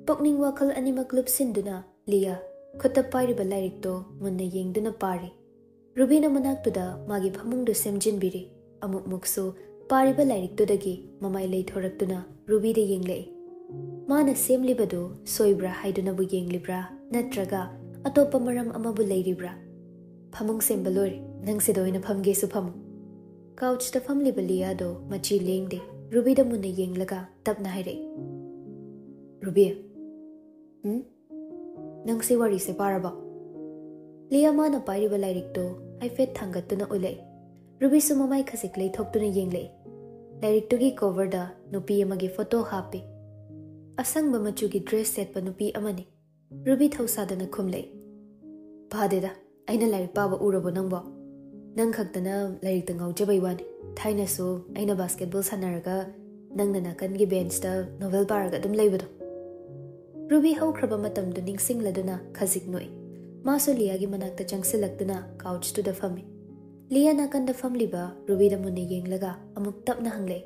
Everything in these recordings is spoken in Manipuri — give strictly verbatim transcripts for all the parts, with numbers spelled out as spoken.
ꯄꯨꯛꯅꯤꯡ ꯋꯥꯈꯜ ꯑꯅꯤꯃꯛ ꯂꯨꯞꯁꯤꯟꯗꯨꯅ ꯂꯤꯌꯥ ꯈꯨꯠꯇ ꯄꯥꯏꯔꯤꯕ ꯂꯥꯏꯔꯤꯛꯇꯣ ꯃꯨꯟꯅ ꯌꯦꯡꯗꯨꯅ ꯄꯥꯔꯤ꯫ ꯔꯨꯕꯤꯅ ꯃꯅꯥꯛꯇꯨꯗ ꯃꯥꯒꯤ ꯐꯃꯨꯡꯗꯨ ꯁꯦꯝꯖꯤꯟꯕꯤꯔꯤ꯫ ꯑꯃꯨꯛꯃꯨꯛꯁꯨ ꯄꯥꯔꯤꯕ ꯂꯥꯏꯔꯤꯛꯇꯨꯗꯒꯤ ꯃꯃꯥꯏ ꯂꯩꯊꯣꯔꯛꯇꯨꯅ ꯔꯨꯕꯤꯗ ꯌꯦꯡꯂꯛꯏ꯫ ꯃꯥꯅ ꯁꯦꯝꯂꯤꯕꯗꯨ ꯁꯣꯏꯕ꯭ꯔꯥ ꯍꯥꯏꯗꯨꯅꯕꯨ ꯌꯦꯡꯂꯤꯕ꯭ꯔꯥ, ꯅꯠꯇ꯭ꯔꯒ ꯑꯇꯣꯞꯄ ꯃꯔꯝ ꯑꯃꯕꯨ ꯂꯩꯔꯤꯕ꯭ꯔꯥ? "ꯐꯃꯨꯡ ꯁꯦꯝꯕ ꯂꯣꯏꯔꯦ, ꯅꯪ ꯁꯤꯗ ꯑꯣꯏꯅ ꯐꯝꯒꯦꯁꯨ ꯐꯝꯃꯨ꯫" ꯀꯥꯎꯆꯇ ꯐꯝꯂꯤꯕ ꯂꯤꯌꯥꯗꯣ ꯃꯆꯤ ꯂꯦꯡꯗꯦ꯫ ꯔꯨꯕꯤꯗ ꯃꯨꯟꯅ ꯌꯦꯡꯂꯒ ꯇꯞꯅ ꯍꯥꯏꯔꯛꯏ, "ꯔꯨꯕꯤ, ꯎꯝ? ꯅꯪ ꯁꯤ ꯋꯥꯔꯤꯁꯦ ꯄꯥꯔꯕꯣ?" ꯂꯤꯌꯥ ꯃꯥꯅ ꯄꯥꯏꯔꯤꯕ ꯂꯥꯏꯔꯤꯛꯇꯣ ꯍꯥꯏꯐꯦꯠ ꯊꯥꯡꯒꯠꯇꯨꯅ ꯎꯠꯂꯛꯏ꯫ ꯔꯨꯕꯤꯁꯨ ꯃꯃꯥꯏ ꯈꯖꯤꯛ ꯂꯩꯊꯣꯛꯇꯨꯅ ꯌꯦꯡꯂꯛꯏ꯫ ꯂꯥꯏꯔꯤꯛꯇꯨꯒꯤ ꯀꯣꯚꯔꯗ ꯅꯨꯄꯤ ꯑꯃꯒꯤ ꯐꯣꯇꯣ ꯍꯥꯞꯄꯤ꯫ ꯑꯁꯪꯕ ꯃꯆꯨꯒꯤ ꯗ꯭ꯔꯦꯁ ꯁꯦꯠꯄ ꯅꯨꯄꯤ ꯑꯃꯅꯤ꯫ ꯔꯨꯕꯤ ꯊꯧꯁꯥꯗꯅ ꯈꯨꯝꯂꯛꯏ, "ꯐꯥꯗꯦꯗ, ꯑꯩꯅ ꯂꯥꯏꯔꯤꯛ ꯄꯥꯕ ꯎꯔꯕꯣ ꯅꯪꯕꯣ? ꯅꯪ ꯈꯛꯇꯅ ꯂꯥꯏꯔꯤꯛꯇ ꯉꯥꯎꯖꯕꯩ ꯋꯥꯅꯤ꯫ ꯊꯥꯏꯅꯁꯨ ꯑꯩꯅ ꯕꯥꯁꯀꯦꯠꯕꯣꯜ ꯁꯥꯟꯅꯔꯒ ꯅꯪꯅ ꯅꯥꯀꯟꯒꯤ ꯕꯦꯟꯆꯇ ꯅꯣꯚꯦꯜ ꯄꯥꯔꯒ ꯑꯗꯨꯝ ꯂꯩꯕꯗꯣ꯫" ꯔꯨꯕꯤ ꯍꯧꯈ꯭ꯔꯕ ꯃꯇꯝꯗꯨ ꯅꯤꯡꯁꯤꯡꯂꯗꯨꯅ ꯈꯖꯤꯛ ꯅꯣꯛꯏ꯫ ꯃꯥꯁꯨ ꯂꯤꯌꯥꯒꯤ ꯃꯅꯥꯛꯇ ꯆꯪꯁꯤꯜꯂꯛꯇꯨꯅ ꯀꯥꯎꯆꯇꯨꯗ ꯐꯝꯃꯤ꯫ ꯂꯤꯌꯥ ꯅꯥꯀꯟꯗ ꯐꯝꯂꯤꯕ ꯔꯨꯕꯤꯗ ꯃꯨꯟꯅ ꯌꯦꯡꯂꯒ ꯑꯃꯨꯛ ꯇꯞꯅ ꯍꯪꯂꯛꯏ,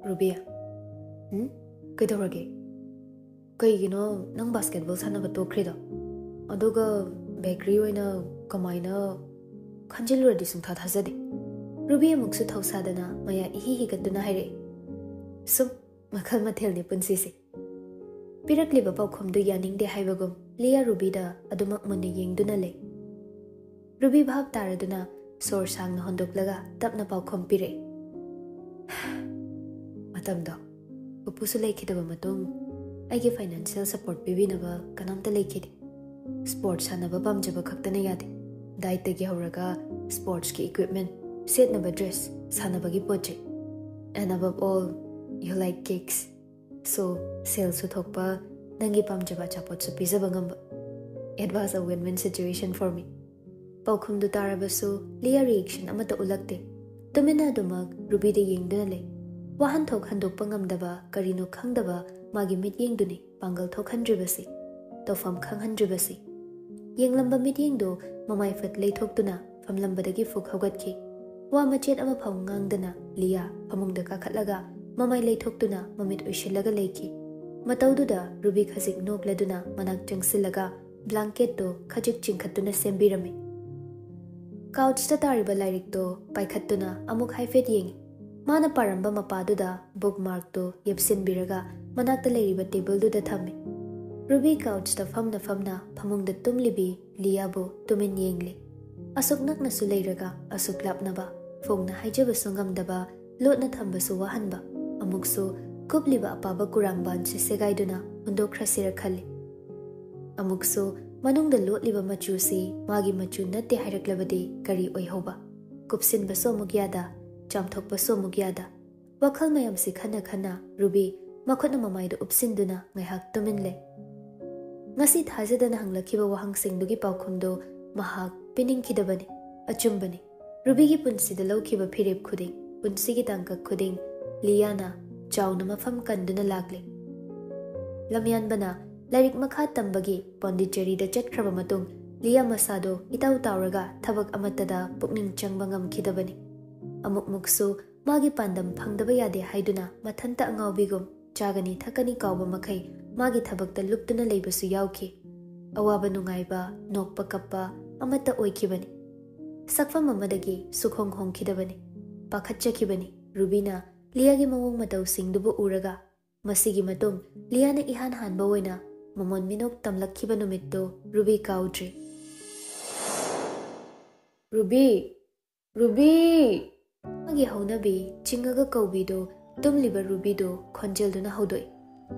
"ꯔꯨꯕꯤ, ꯎꯝ? ꯀꯩꯗꯧꯔꯒꯦ? ꯀꯩꯒꯤꯅꯣ ꯅꯪ ꯕꯥꯁꯀꯦꯠꯕꯣꯜ ꯁꯥꯟꯅꯕ ꯇꯣꯛꯈ꯭ꯔꯤꯗꯣ? ꯑꯗꯨꯒ ꯕꯦꯀꯔꯤ ꯑꯣꯏꯅ ꯀꯃꯥꯏꯅ? ꯈꯟꯖꯤꯜꯂꯨꯔꯗꯤ ꯁꯨꯡꯊꯥ ꯊꯥꯖꯗꯦ꯫" ꯔꯨꯕꯤ ꯑꯃꯨꯛꯁꯨ ꯊꯧꯁꯥꯗꯅ ꯃꯌꯥ ꯏꯍꯤ ꯍꯤꯒꯠꯇꯨꯅ ꯍꯥꯏꯔꯛꯏ, "ꯁꯨꯝ ꯃꯈꯜ ꯃꯊꯦꯜꯅꯤ ꯄꯨꯟꯁꯤꯁꯦ꯫" ꯄꯤꯔꯛꯂꯤꯕ ꯄꯥꯎꯈꯨꯝꯗꯨ ꯌꯥꯅꯤꯡꯗꯦ ꯍꯥꯏꯕꯒꯨꯝ ꯂꯤꯌꯥ ꯔꯨꯕꯤꯗ ꯑꯗꯨꯃꯛ ꯃꯨꯟꯅ ꯌꯦꯡꯗꯨꯅ ꯂꯩ꯫ ꯔꯨꯕꯤ ꯚꯥꯞ ꯇꯥꯔꯗꯨꯅ ꯁꯣꯔ ꯁꯥꯡꯅ ꯍꯣꯟꯗꯣꯛꯂꯒ ꯇꯞꯅ ꯄꯥꯎꯈꯨꯝ ꯄꯤꯔꯛꯏ, "ꯃꯇꯝꯗꯣ ꯄꯨꯄꯨꯁꯨ ꯂꯩꯈꯤꯗꯕ ꯃꯇꯨꯡ ꯑꯩꯒꯤ ꯐꯥꯏꯅꯥꯟꯁꯤꯌꯦꯜ ꯁꯄꯣꯔꯠ ꯄꯤꯕꯤꯅꯕ ꯀꯅꯥꯝꯇ ꯂꯩꯈꯤꯗꯦ꯫ ꯁ꯭ꯄꯣꯔꯠꯁ ꯁꯥꯟꯅꯕ ꯄꯥꯝꯖꯕ ꯈꯛꯇꯅ ꯌꯥꯗꯦ꯫ ꯗꯥꯏꯠꯇꯒꯤ ꯍꯧꯔꯒ ꯁ꯭ꯄꯣꯔꯠꯁꯀꯤ ꯏꯀ꯭ꯋꯤꯞꯃꯦꯟ, ꯁꯦꯠꯅꯕ ꯗ꯭ꯔꯦꯁ, ꯁꯥꯟꯅꯕꯒꯤ ꯄꯣꯠ ꯆꯩ, and above all, you like cakes. So, ꯁꯦꯜꯁꯨ ꯊꯣꯛꯄ, ꯅꯪꯒꯤ ꯄꯥꯝꯖꯕ ꯑꯆꯥꯄꯣꯠꯁꯨ ꯄꯤꯖꯕ ꯉꯝꯕ꯫ It was a win-win situation for me." ꯄꯥꯎꯈꯨꯝꯗꯨ ꯇꯥꯔꯕꯁꯨ ꯂꯤꯌꯥ ꯔꯤꯌꯦꯛꯁꯟ ꯑꯃꯠꯇ ꯎꯠꯂꯛꯇꯦ꯫ ꯇꯨꯃꯤꯟꯅ ꯑꯗꯨꯃꯛ ꯔꯨꯕꯤꯗ ꯌꯦꯡꯗꯨꯅ ꯂꯩ꯫ ꯋꯥꯍꯟꯊꯣꯛ ꯍꯟꯗꯣꯛꯄ ꯉꯝꯗꯕ ꯀꯔꯤꯅꯣ ꯈꯪꯗꯕ ꯃꯥꯒꯤ ꯃꯤꯠꯌꯦꯡꯗꯨꯅꯤ ꯄꯥꯡꯒꯜ ꯊꯣꯛꯍꯟꯗ꯭ꯔꯤꯕꯁꯤ, ꯇꯧꯐꯝ ꯈꯪꯍꯟꯗ꯭ꯔꯤꯕꯁꯤ꯫ ꯌꯦꯡꯂꯝꯕ ꯃꯤꯠꯌꯦꯡꯗꯨ ꯃꯃꯥꯏ ꯐꯠ ꯂꯩꯊꯣꯛꯇꯨꯅ ꯐꯝꯂꯝꯕꯗꯒꯤ ꯐꯨꯛ ꯍꯧꯒꯠꯈꯤ꯫ ꯋꯥ ꯃꯆꯦꯠ ꯑꯃ ꯐꯥꯎ ꯉꯥꯡꯗꯅ ꯂꯤꯌꯥ ꯐꯃꯨꯡꯗ ꯀꯥꯈꯠꯂꯒ ꯃꯃꯥꯏ ꯂꯩꯊꯣꯛꯇꯨꯅ ꯃꯃꯤꯠ ꯎꯏꯁꯤꯜꯂꯒ ꯂꯩꯈꯤ꯫ ꯃꯇꯧꯗꯨꯗ ꯔꯨꯕꯤ ꯈꯖꯤꯛ ꯅꯣꯛꯂꯗꯨꯅ ꯃꯅꯥꯛ ꯆꯪꯁꯤꯜꯂꯒ ꯕ꯭ꯂꯥꯡꯀꯦꯠꯇꯨ ꯈꯖꯤꯛ ꯆꯤꯡꯈꯠꯇꯨꯅ ꯁꯦꯝꯕꯤꯔꯝꯃꯤ꯫ ꯀꯥꯎꯆꯇ ꯇꯥꯔꯤꯕ ꯂꯥꯏꯔꯤꯛꯇꯣ ꯄꯥꯏꯈꯠꯇꯨꯅ ꯑꯃꯨꯛ ꯍꯥꯏꯐꯦꯠ ꯌꯦꯡꯉꯤ꯫ ꯃꯥꯅ ꯄꯥꯔꯝꯕ ꯃꯄꯥꯗꯨꯗ ꯕꯨꯛꯃꯥꯔꯛꯇꯨ ꯌꯦꯞꯁꯤꯟꯕꯤꯔꯒ ꯃꯅꯥꯛꯇ ꯂꯩꯔꯤꯕ ꯇꯦꯕꯜꯗꯨꯗ ꯊꯝꯃꯤ꯫ ꯔꯨꯕꯤ ꯀꯥꯎꯆꯇ ꯐꯝꯅ ꯐꯝꯅ ꯐꯃꯨꯡꯗ ꯇꯨꯝꯂꯤꯕꯤ ꯂꯤꯌꯥꯕꯨ ꯇꯨꯃꯤꯟ ꯌꯦꯡꯂꯤ꯫ ꯑꯁꯨꯛ ꯅꯛꯅꯁꯨ ꯂꯩꯔꯒ ꯑꯁꯨꯛ ꯂꯥꯞꯅꯕ, ꯐꯣꯡꯅ ꯍꯥꯏꯖꯕꯁꯨ ꯉꯝꯗꯕ, ꯂꯣꯠꯅ ꯊꯝꯕꯁꯨ ꯋꯥꯍꯟꯕ, ꯑꯃꯨꯛꯁꯨ ꯀꯨꯞꯂꯤꯕ ꯑꯄꯥꯕ ꯀꯨꯔꯥꯡꯕꯥꯟꯁꯦ ꯁꯦꯒꯥꯏꯗꯨꯅ ꯍꯨꯟꯗꯣꯛꯈ꯭ꯔꯁꯤꯔ ꯈꯜꯂꯤ꯫ ꯑꯃꯨꯛꯁꯨ ꯃꯅꯨꯡꯗ ꯂꯣꯠꯂꯤꯕ ꯃꯆꯨꯁꯤ ꯃꯥꯒꯤ ꯃꯆꯨ ꯅꯠꯇꯦ ꯍꯥꯏꯔꯛꯂꯕꯗꯤ ꯀꯔꯤ ꯑꯣꯏꯍꯧꯕ? ꯀꯨꯞꯁꯤꯟꯕꯁꯨ ꯑꯃꯨꯛ ꯌꯥꯗ, ꯆꯥꯝꯊꯣꯛꯄꯁꯨ ꯑꯃꯨꯛ ꯌꯥꯗ꯫ ꯋꯥꯈꯜ ꯃꯌꯥꯝꯁꯤ ꯈꯟꯅ ꯈꯟꯅ ꯔꯨꯕꯤ ꯃꯈꯨꯠꯅ ꯃꯃꯥꯏꯗ ꯎꯞꯁꯤꯟꯗꯨꯅ ꯉꯥꯏꯍꯥꯛ ꯇꯨꯃꯤꯟ ꯂꯩ꯫ ꯉꯁꯤ ꯊꯥꯖꯗꯅ ꯍꯪꯂꯛꯈꯤꯕ ꯋꯥꯍꯪꯁꯤꯡꯗꯨꯒꯤ ꯄꯥꯎꯈꯨꯝꯗꯨ ꯃꯍꯥꯛ ꯄꯤꯅꯤꯡꯈꯤꯗꯕꯅꯤ꯫ ꯑꯆꯨꯝꯕꯅꯤ꯫ ꯔꯨꯕꯤꯒꯤ ꯄꯨꯟꯁꯤꯗ ꯂꯧꯈꯤꯕ ꯐꯤꯔꯦꯞ ꯈꯨꯗꯤꯡ, ꯄꯨꯟꯁꯤꯒꯤ ꯇꯥꯡꯀꯛ ꯈꯨꯗꯤꯡ ꯂꯤꯌꯥꯅ ꯆꯥꯎꯅ ꯃꯐꯝ ꯀꯟꯗꯨꯅ ꯂꯥꯛꯂꯤ꯫ ꯂꯝꯌꯥꯟꯕꯅ ꯂꯥꯏꯔꯤꯛ ꯃꯈꯥ ꯇꯝꯕꯒꯤ ꯄꯣꯟꯗꯤꯆꯦꯔꯤꯗ ꯆꯠꯈ꯭ꯔꯕ ꯃꯇꯨꯡ ꯂꯤꯌꯥ ꯃꯁꯥꯗꯣ ꯏꯇꯥꯎ ꯇꯥꯎꯔꯒ ꯊꯕꯛ ꯑꯃꯠꯇꯗ ꯄꯨꯛꯅꯤꯡ ꯆꯪꯕ ꯉꯝꯈꯤꯗꯕꯅꯤ꯫ ꯑꯃꯨꯛꯃꯨꯛꯁꯨ ꯃꯥꯒꯤ ꯄꯥꯟꯗꯝ ꯐꯪꯗꯕ ꯌꯥꯗꯦ ꯍꯥꯏꯗꯨꯅ ꯃꯊꯟꯇ ꯑꯉꯥꯎꯕꯤꯒꯨꯝ ꯆꯥꯒꯅꯤ ꯊꯛꯀꯅꯤ ꯀꯥꯎꯕ ꯃꯈꯩ ꯃꯥꯒꯤ ꯊꯕꯛꯇ ꯂꯨꯞꯇꯨꯅ ꯂꯩꯕꯁꯨ ꯌꯥꯎꯈꯤ꯫ ꯑꯋꯥꯕ ꯅꯨꯡꯉꯥꯏꯕ, ꯅꯣꯛꯄ ꯀꯞꯄ ꯑꯃꯠꯇ ꯑꯣꯏꯈꯤꯕꯅꯤ꯫ ꯁꯛꯐꯝ ꯑꯃꯗꯒꯤ ꯁꯨꯈꯣꯡ ꯍꯣꯡꯈꯤꯗꯕꯅꯤ꯫ ꯄꯥꯈꯠꯆꯈꯤꯕꯅꯤ꯫ ꯔꯨꯕꯤꯅ ꯂꯤꯌꯥꯒꯤ ꯃꯑꯣꯡ ꯃꯇꯧꯁꯤꯡꯗꯨꯕꯨ ꯎꯔꯒ ꯃꯁꯤꯒꯤ ꯃꯇꯨꯡ ꯂꯤꯌꯥꯅ ꯏꯍꯥꯟ ꯍꯥꯟꯕ ꯑꯣꯏꯅ ꯃꯃꯣꯟ ꯃꯤꯅꯣꯛ ꯇꯝꯂꯛꯈꯤꯕ ꯅꯨꯃꯤꯠꯇꯨ ꯔꯨꯕꯤ ꯀꯥꯎꯗ꯭ꯔꯤ꯫ "ꯔꯨꯕꯤ! ꯔꯨꯕꯤ!" ꯃꯥꯒꯤ ꯍꯧꯅꯕꯤ ꯆꯤꯡꯉꯒ ꯀꯧꯕꯤꯗꯨ ꯇꯨꯝꯂꯤꯕ ꯔꯨꯕꯤꯗꯨ ꯈꯣꯟꯖꯦꯜꯗꯨꯅ ꯍꯧꯗꯣꯛꯏ꯫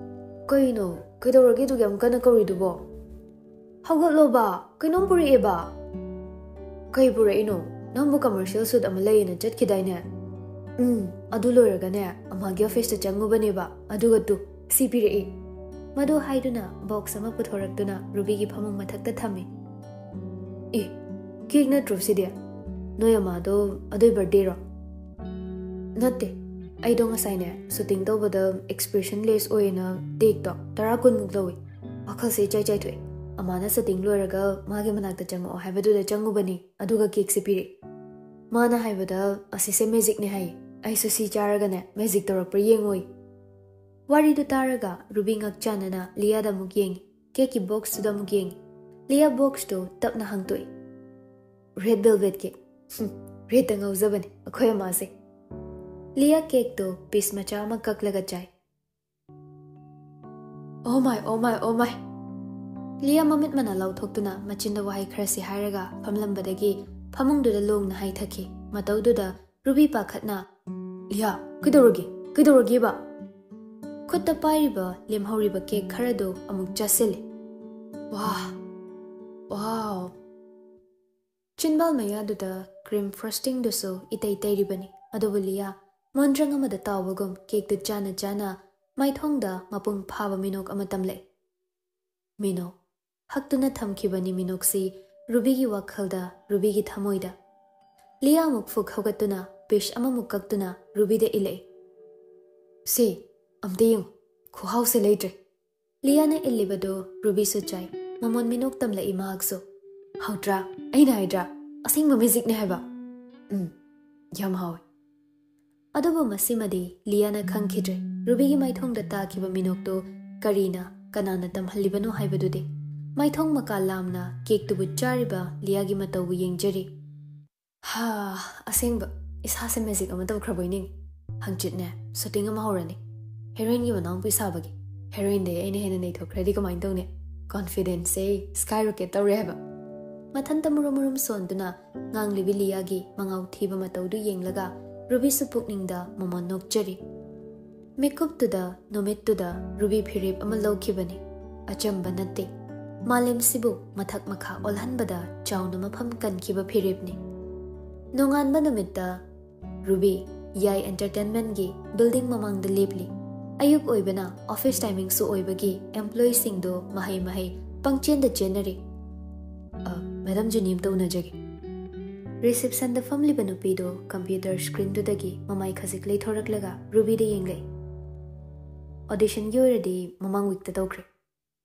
"ꯀꯩꯅꯣ? ꯀꯩꯗꯧꯔꯒꯦ ꯑꯗꯨꯒꯤ ꯌꯥꯝ ꯀꯟꯅ ꯀꯧꯔꯤꯗꯨꯕꯣ? ꯍꯧꯒꯠꯂꯣꯕ! ꯀꯩꯅꯣꯝ ꯄꯨꯔꯛꯑꯦꯕ!" "ꯀꯩ ꯄꯨꯔꯛꯏꯅꯣ? ꯅꯪꯕꯨ commercial suit ꯑꯃ ꯂꯩꯌꯦꯅ ꯆꯠꯈꯤꯗꯥꯏꯅꯦ?" "ꯎꯝ, ꯑꯗꯨ ꯂꯣꯏꯔꯒꯅꯦ, ꯑꯃꯥꯒꯤ officeꯇ ꯆꯪꯉꯨꯕꯅꯦꯕ, ꯑꯗꯨꯒ ꯇꯨ, ꯁꯤ ꯄꯤꯔꯛꯏ꯫" ꯃꯗꯨ ꯍꯥꯏꯗꯨꯅ box ꯑꯃ ꯄꯨꯊꯣꯔꯛꯇꯨꯅ ꯔꯨꯕꯤꯒꯤ ꯐꯃꯨꯡ ꯃꯊꯛꯇ ꯊꯝꯃꯤ꯫ "ꯑꯦ, cake ꯅꯠꯇ꯭ꯔꯣ ꯁꯤꯗꯤ? ꯅꯣꯏ ꯑꯃꯥꯗꯣ ꯑꯗꯨꯏ birthdayꯔꯣ?" "ꯅꯠꯇꯦ, ꯑꯩꯗꯣ ꯉꯁꯥꯏꯅꯦ, shooting ꯇꯧꯕꯗ expressionless ꯑꯣꯏꯌꯦꯅ takeꯇꯣ ꯇꯔꯥ ꯀꯨꯟꯃꯨꯛ ꯂꯧꯏ꯫ ꯋꯥꯈꯜꯁꯦ ꯏꯆꯥꯏ ꯆꯥꯏꯊꯣꯛꯑꯦ꯫ ꯑꯃꯥꯅ shooting ꯂꯣꯏꯔꯒ ꯃꯥꯒꯤ ꯃꯅꯥꯛꯇ ꯆꯪꯉꯛꯑꯣ ꯍꯥꯏꯕꯗꯨꯗ ꯆꯪꯉꯨꯕꯅꯤ, ꯑꯗꯨꯒ cakeꯁꯦ ꯄꯤꯔꯛꯏ꯫" ꯃꯥꯅ ꯍꯥꯏꯕꯗ ꯑꯁꯤꯁꯦ ꯃꯦꯖꯤꯛꯅꯦ ꯍꯥꯏ꯫ ꯑꯩꯁꯨ ꯁꯤ ꯆꯥꯔꯒꯅꯦ ꯃꯦꯖꯤꯛ ꯇꯧꯔꯛꯄ꯭ꯔꯥ ꯌꯦꯡꯉꯣꯏ꯫ ꯋꯥꯔꯤꯗꯨ ꯇꯥꯔꯒ ꯔꯨꯕꯤ ꯉꯛ ꯆꯥꯟꯅꯅ ꯂꯤꯌꯥꯗ ꯑꯃꯨꯛ ꯌꯦꯡꯉꯤ꯫ ꯀꯦꯛꯀꯤ ꯕꯣꯛꯁꯇꯨꯗ ꯑꯃꯨꯛ ꯌꯦꯡꯉꯤ꯫ ꯂꯤꯌꯥ ꯕꯣꯛꯁꯇꯨ ꯇꯞꯅ ꯍꯥꯡꯇꯣꯛꯏ꯫ "Red velvet cake. ꯍꯨꯝ, ꯔꯦꯗꯇ ꯉꯥꯎꯖꯕꯅꯦ ꯑꯩꯈꯣꯏ ꯑꯃꯥꯁꯦ꯫" ꯂꯤꯌꯥ ꯀꯦꯛꯇꯨ ꯄꯤꯁ ꯃꯆꯥ ꯑꯃ ꯀꯛꯂꯒ ꯆꯥꯏ꯫ "ꯑꯣ ꯃꯥꯏ, ꯑꯣ ꯃꯥꯏ, ꯑꯣ ꯃꯥꯏ!" ꯂꯤꯌꯥ ꯃꯃꯤꯠ ꯃꯅꯥ ꯂꯥꯎꯊꯣꯛꯇꯨꯅ ꯃꯆꯤꯟꯗ ꯋꯥꯍꯩ ꯈꯔꯁꯤ ꯍꯥꯏꯔꯒ ꯐꯝꯂꯝꯕꯗꯒꯤ ꯐꯃꯨꯡꯗꯨꯗ ꯂꯣꯡꯅ ꯍꯥꯏꯊꯈꯤ꯫ ꯃꯇꯧꯗꯨꯗ ꯔꯨꯕꯤ ꯄꯥꯈꯠꯅ, "ꯂꯤꯌꯥ, ꯀꯩꯗꯧꯔꯒꯦ? ꯀꯩꯗꯧꯔꯒꯦꯕ?" ꯈꯨꯠꯇ ꯄꯥꯏꯔꯤꯕ ꯂꯦꯝꯍꯧꯔꯤꯕ ꯀꯦꯛ ꯈꯔꯗꯨ ꯑꯃꯨꯛ ꯆꯥꯁꯤꯜꯂꯤ꯫ ꯋꯥ! ꯋꯥꯎ! ꯆꯤꯟꯕꯥꯜ ꯃꯌꯥꯗꯨꯗ ꯀ꯭ꯔꯤꯝ ꯐ꯭ꯔꯣꯁꯇꯤꯡꯗꯨꯁꯨ ꯏꯇꯩ ꯇꯩꯔꯤꯕꯅꯤ꯫ ꯑꯗꯨꯕꯨ ꯂꯤꯌꯥ ꯃꯣꯟꯗ꯭ꯔꯪ ꯑꯃꯗ ꯇꯥꯎꯕꯒꯨꯝ ꯀꯦꯛꯇꯨ ꯆꯥꯅ ꯆꯥꯅ ꯃꯥꯏꯊꯣꯡꯗ ꯃꯄꯨꯡ ꯐꯥꯕ ꯃꯤꯅꯣꯛ ꯑꯃ ꯇꯝꯂꯛꯏ꯫ ꯃꯤꯅꯣꯛ꯫ ꯍꯛꯇꯨꯅ ꯊꯝꯈꯤꯕꯅꯤ ꯃꯤꯅꯣꯛꯁꯤ ꯔꯨꯕꯤꯒꯤ ꯋꯥꯈꯜꯗ, ꯔꯨꯕꯤꯒꯤ ꯊꯃꯣꯏꯗ꯫ ꯂꯤꯌꯥ ꯑꯃꯨꯛ ꯐꯨꯛ ꯍꯧꯒꯠꯇꯨꯅ ꯄꯤꯁ ꯑꯃꯃꯨꯛ ꯀꯛꯇꯨꯅ ꯔꯨꯕꯤꯗ ꯏꯜꯂꯛꯏ꯫ "ꯁꯤ, ꯑꯝꯇ ꯌꯦꯡꯉꯨ, ꯈꯨꯍꯥꯎꯁꯦ ꯂꯩꯇ꯭ꯔꯦ꯫" ꯂꯤꯌꯥꯅ ꯏꯜꯂꯤꯕꯗꯨ ꯔꯨꯕꯤꯁꯨ ꯆꯥꯏ꯫ ꯃꯃꯣꯟ ꯃꯤꯅꯣꯛ ꯇꯝꯂꯛꯏ ꯃꯍꯥꯛꯁꯨ꯫ "ꯍꯥꯎꯇ꯭ꯔꯥ? ꯑꯩꯅ ꯍꯥꯏꯗ꯭ꯔꯥ? ꯑꯁꯦꯡꯕ ꯃꯦꯖꯤꯛꯅꯦ ꯍꯥꯏꯕ꯫ ꯎꯝ, ꯌꯥꯝ ꯍꯥꯎꯋꯦ꯫" ꯑꯗꯨꯕꯨ ꯃꯁꯤꯃꯗꯤ ꯂꯤꯌꯥꯅ ꯈꯪꯈꯤꯗ꯭ꯔꯦ꯫ ꯔꯨꯕꯤꯒꯤ ꯃꯥꯏꯊꯣꯡꯗ ꯇꯥꯈꯤꯕ ꯃꯤꯅꯣꯛꯇꯨ ꯀꯔꯤꯅ, ꯀꯅꯥꯅ ꯇꯝꯍꯜꯂꯤꯕꯅꯣ ꯍꯥꯏꯕꯗꯨꯗꯤ꯫ ꯃꯥꯏꯊꯣꯡ ꯃꯀꯥ ꯂꯥꯝꯅ ꯀꯦꯛꯇꯨꯕꯨ ꯆꯥꯔꯤꯕ ꯂꯤꯌꯥꯒꯤ ꯃꯇꯧꯕꯨ ꯌꯦꯡꯖꯔꯤ꯫ "ꯍꯥ, ꯑꯁꯦꯡꯕ, ꯏꯁꯥꯁꯦ ꯃꯦꯖꯤꯛ ꯑꯃ ꯇꯧꯈ꯭ꯔꯕꯣꯏ ꯅꯤꯡꯉꯤ꯫ ꯍꯪꯆꯤꯠꯅꯦ ꯁꯨꯇꯤꯡ ꯑꯃ ꯍꯧꯔꯅꯤ꯫ ꯍꯦꯔꯣꯏꯟꯒꯤ ꯃꯅꯥꯎꯅꯨꯄꯤ ꯁꯥꯕꯒꯤ꯫ ꯍꯦꯔꯣꯏꯟꯗꯩ ꯑꯩꯅ ꯍꯦꯟꯅ ꯅꯩꯊꯣꯛꯈ꯭ꯔꯗꯤ ꯀꯃꯥꯏꯅ ꯇꯧꯅꯤ? ꯀꯣꯟꯐꯤꯗꯦꯟꯁꯁꯦ ꯁ꯭ꯀꯥꯏ ꯔꯣꯀꯦꯠ ꯇꯧꯔꯦ ꯍꯥꯏꯕ꯫" ꯃꯊꯟꯇ ꯃꯨꯔꯨꯝ ꯃꯨꯔꯨꯝ ꯁꯣꯟꯗꯨꯅ ꯉꯥꯡꯂꯤꯕꯤ ꯂꯤꯌꯥꯒꯤ ꯃꯉꯥꯎ ꯊꯤꯕ ꯃꯇꯧꯗꯨ ꯌꯦꯡꯂꯒ ꯔꯨꯕꯤꯁꯨ ꯄꯨꯛꯅꯤꯡꯗ ꯃꯃꯣꯟ ꯅꯣꯛꯆꯔꯤ꯫ ꯃꯤꯀꯨꯞꯇꯨꯗ, ꯅꯨꯃꯤꯠꯇꯨꯗ ꯔꯨꯕꯤ ꯐꯤꯔꯦꯞ ꯑꯃ ꯂꯧꯈꯤꯕꯅꯤ꯫ ꯑꯆꯝꯕ ꯅꯠꯇꯦ꯫ ꯃꯥꯂꯦꯝꯁꯤꯕꯨ ꯃꯊꯛ ꯃꯈꯥ ꯑꯣꯜꯍꯟꯕꯗ ꯆꯥꯎꯅ ꯃꯐꯝ ꯀꯟꯈꯤꯕ ꯐꯤꯔꯦꯞꯅꯤ꯫ ꯅꯣꯡꯉꯥꯟꯕ ꯅꯨꯃꯤꯠꯇ ꯔꯨꯕꯤ ꯌꯥꯏ ꯑꯦꯟꯇꯔꯇꯦꯟꯃꯦꯟꯒꯤ ꯕꯤꯜꯗꯤꯡ ꯃꯃꯥꯡꯗ ꯂꯦꯞꯂꯤ꯫ ꯑꯌꯨꯛ ꯑꯣꯏꯕꯅ ꯑꯣꯐꯤꯁ ꯇꯥꯏꯃꯤꯡꯁꯨ ꯑꯣꯏꯕꯒꯤ ꯑꯦꯝꯄ꯭ꯂꯣꯌꯤꯁꯤꯡꯗꯣ ꯃꯍꯩ ꯃꯍꯩ ꯄꯪꯆꯦꯟꯗ ꯆꯦꯟꯅꯔꯤ꯫ "ꯑ, ꯃꯦꯗꯥꯝ ꯖꯨꯅꯤ ꯑꯝꯇ ꯎꯅꯖꯒꯦ꯫" ꯔꯤꯁꯦꯞꯁꯟꯗ ꯐꯝꯂꯤꯕ ꯅꯨꯄꯤꯗꯣ ꯀꯝꯄ꯭ꯌꯨꯇꯔ ꯁ꯭ꯀ꯭ꯔꯤꯟꯗꯨꯗꯒꯤ ꯃꯃꯥꯏ ꯈꯖꯤꯛ ꯂꯩꯊꯣꯔꯛꯂꯒ ꯔꯨꯕꯤꯗ ꯌꯦꯡꯂꯛꯏ꯫ "ꯑꯣꯗꯤꯁꯟꯒꯤ ꯑꯣꯏꯔꯗꯤ ꯃꯃꯥꯡ ꯋꯤꯛꯇ ꯇꯧꯈ꯭ꯔꯦ꯫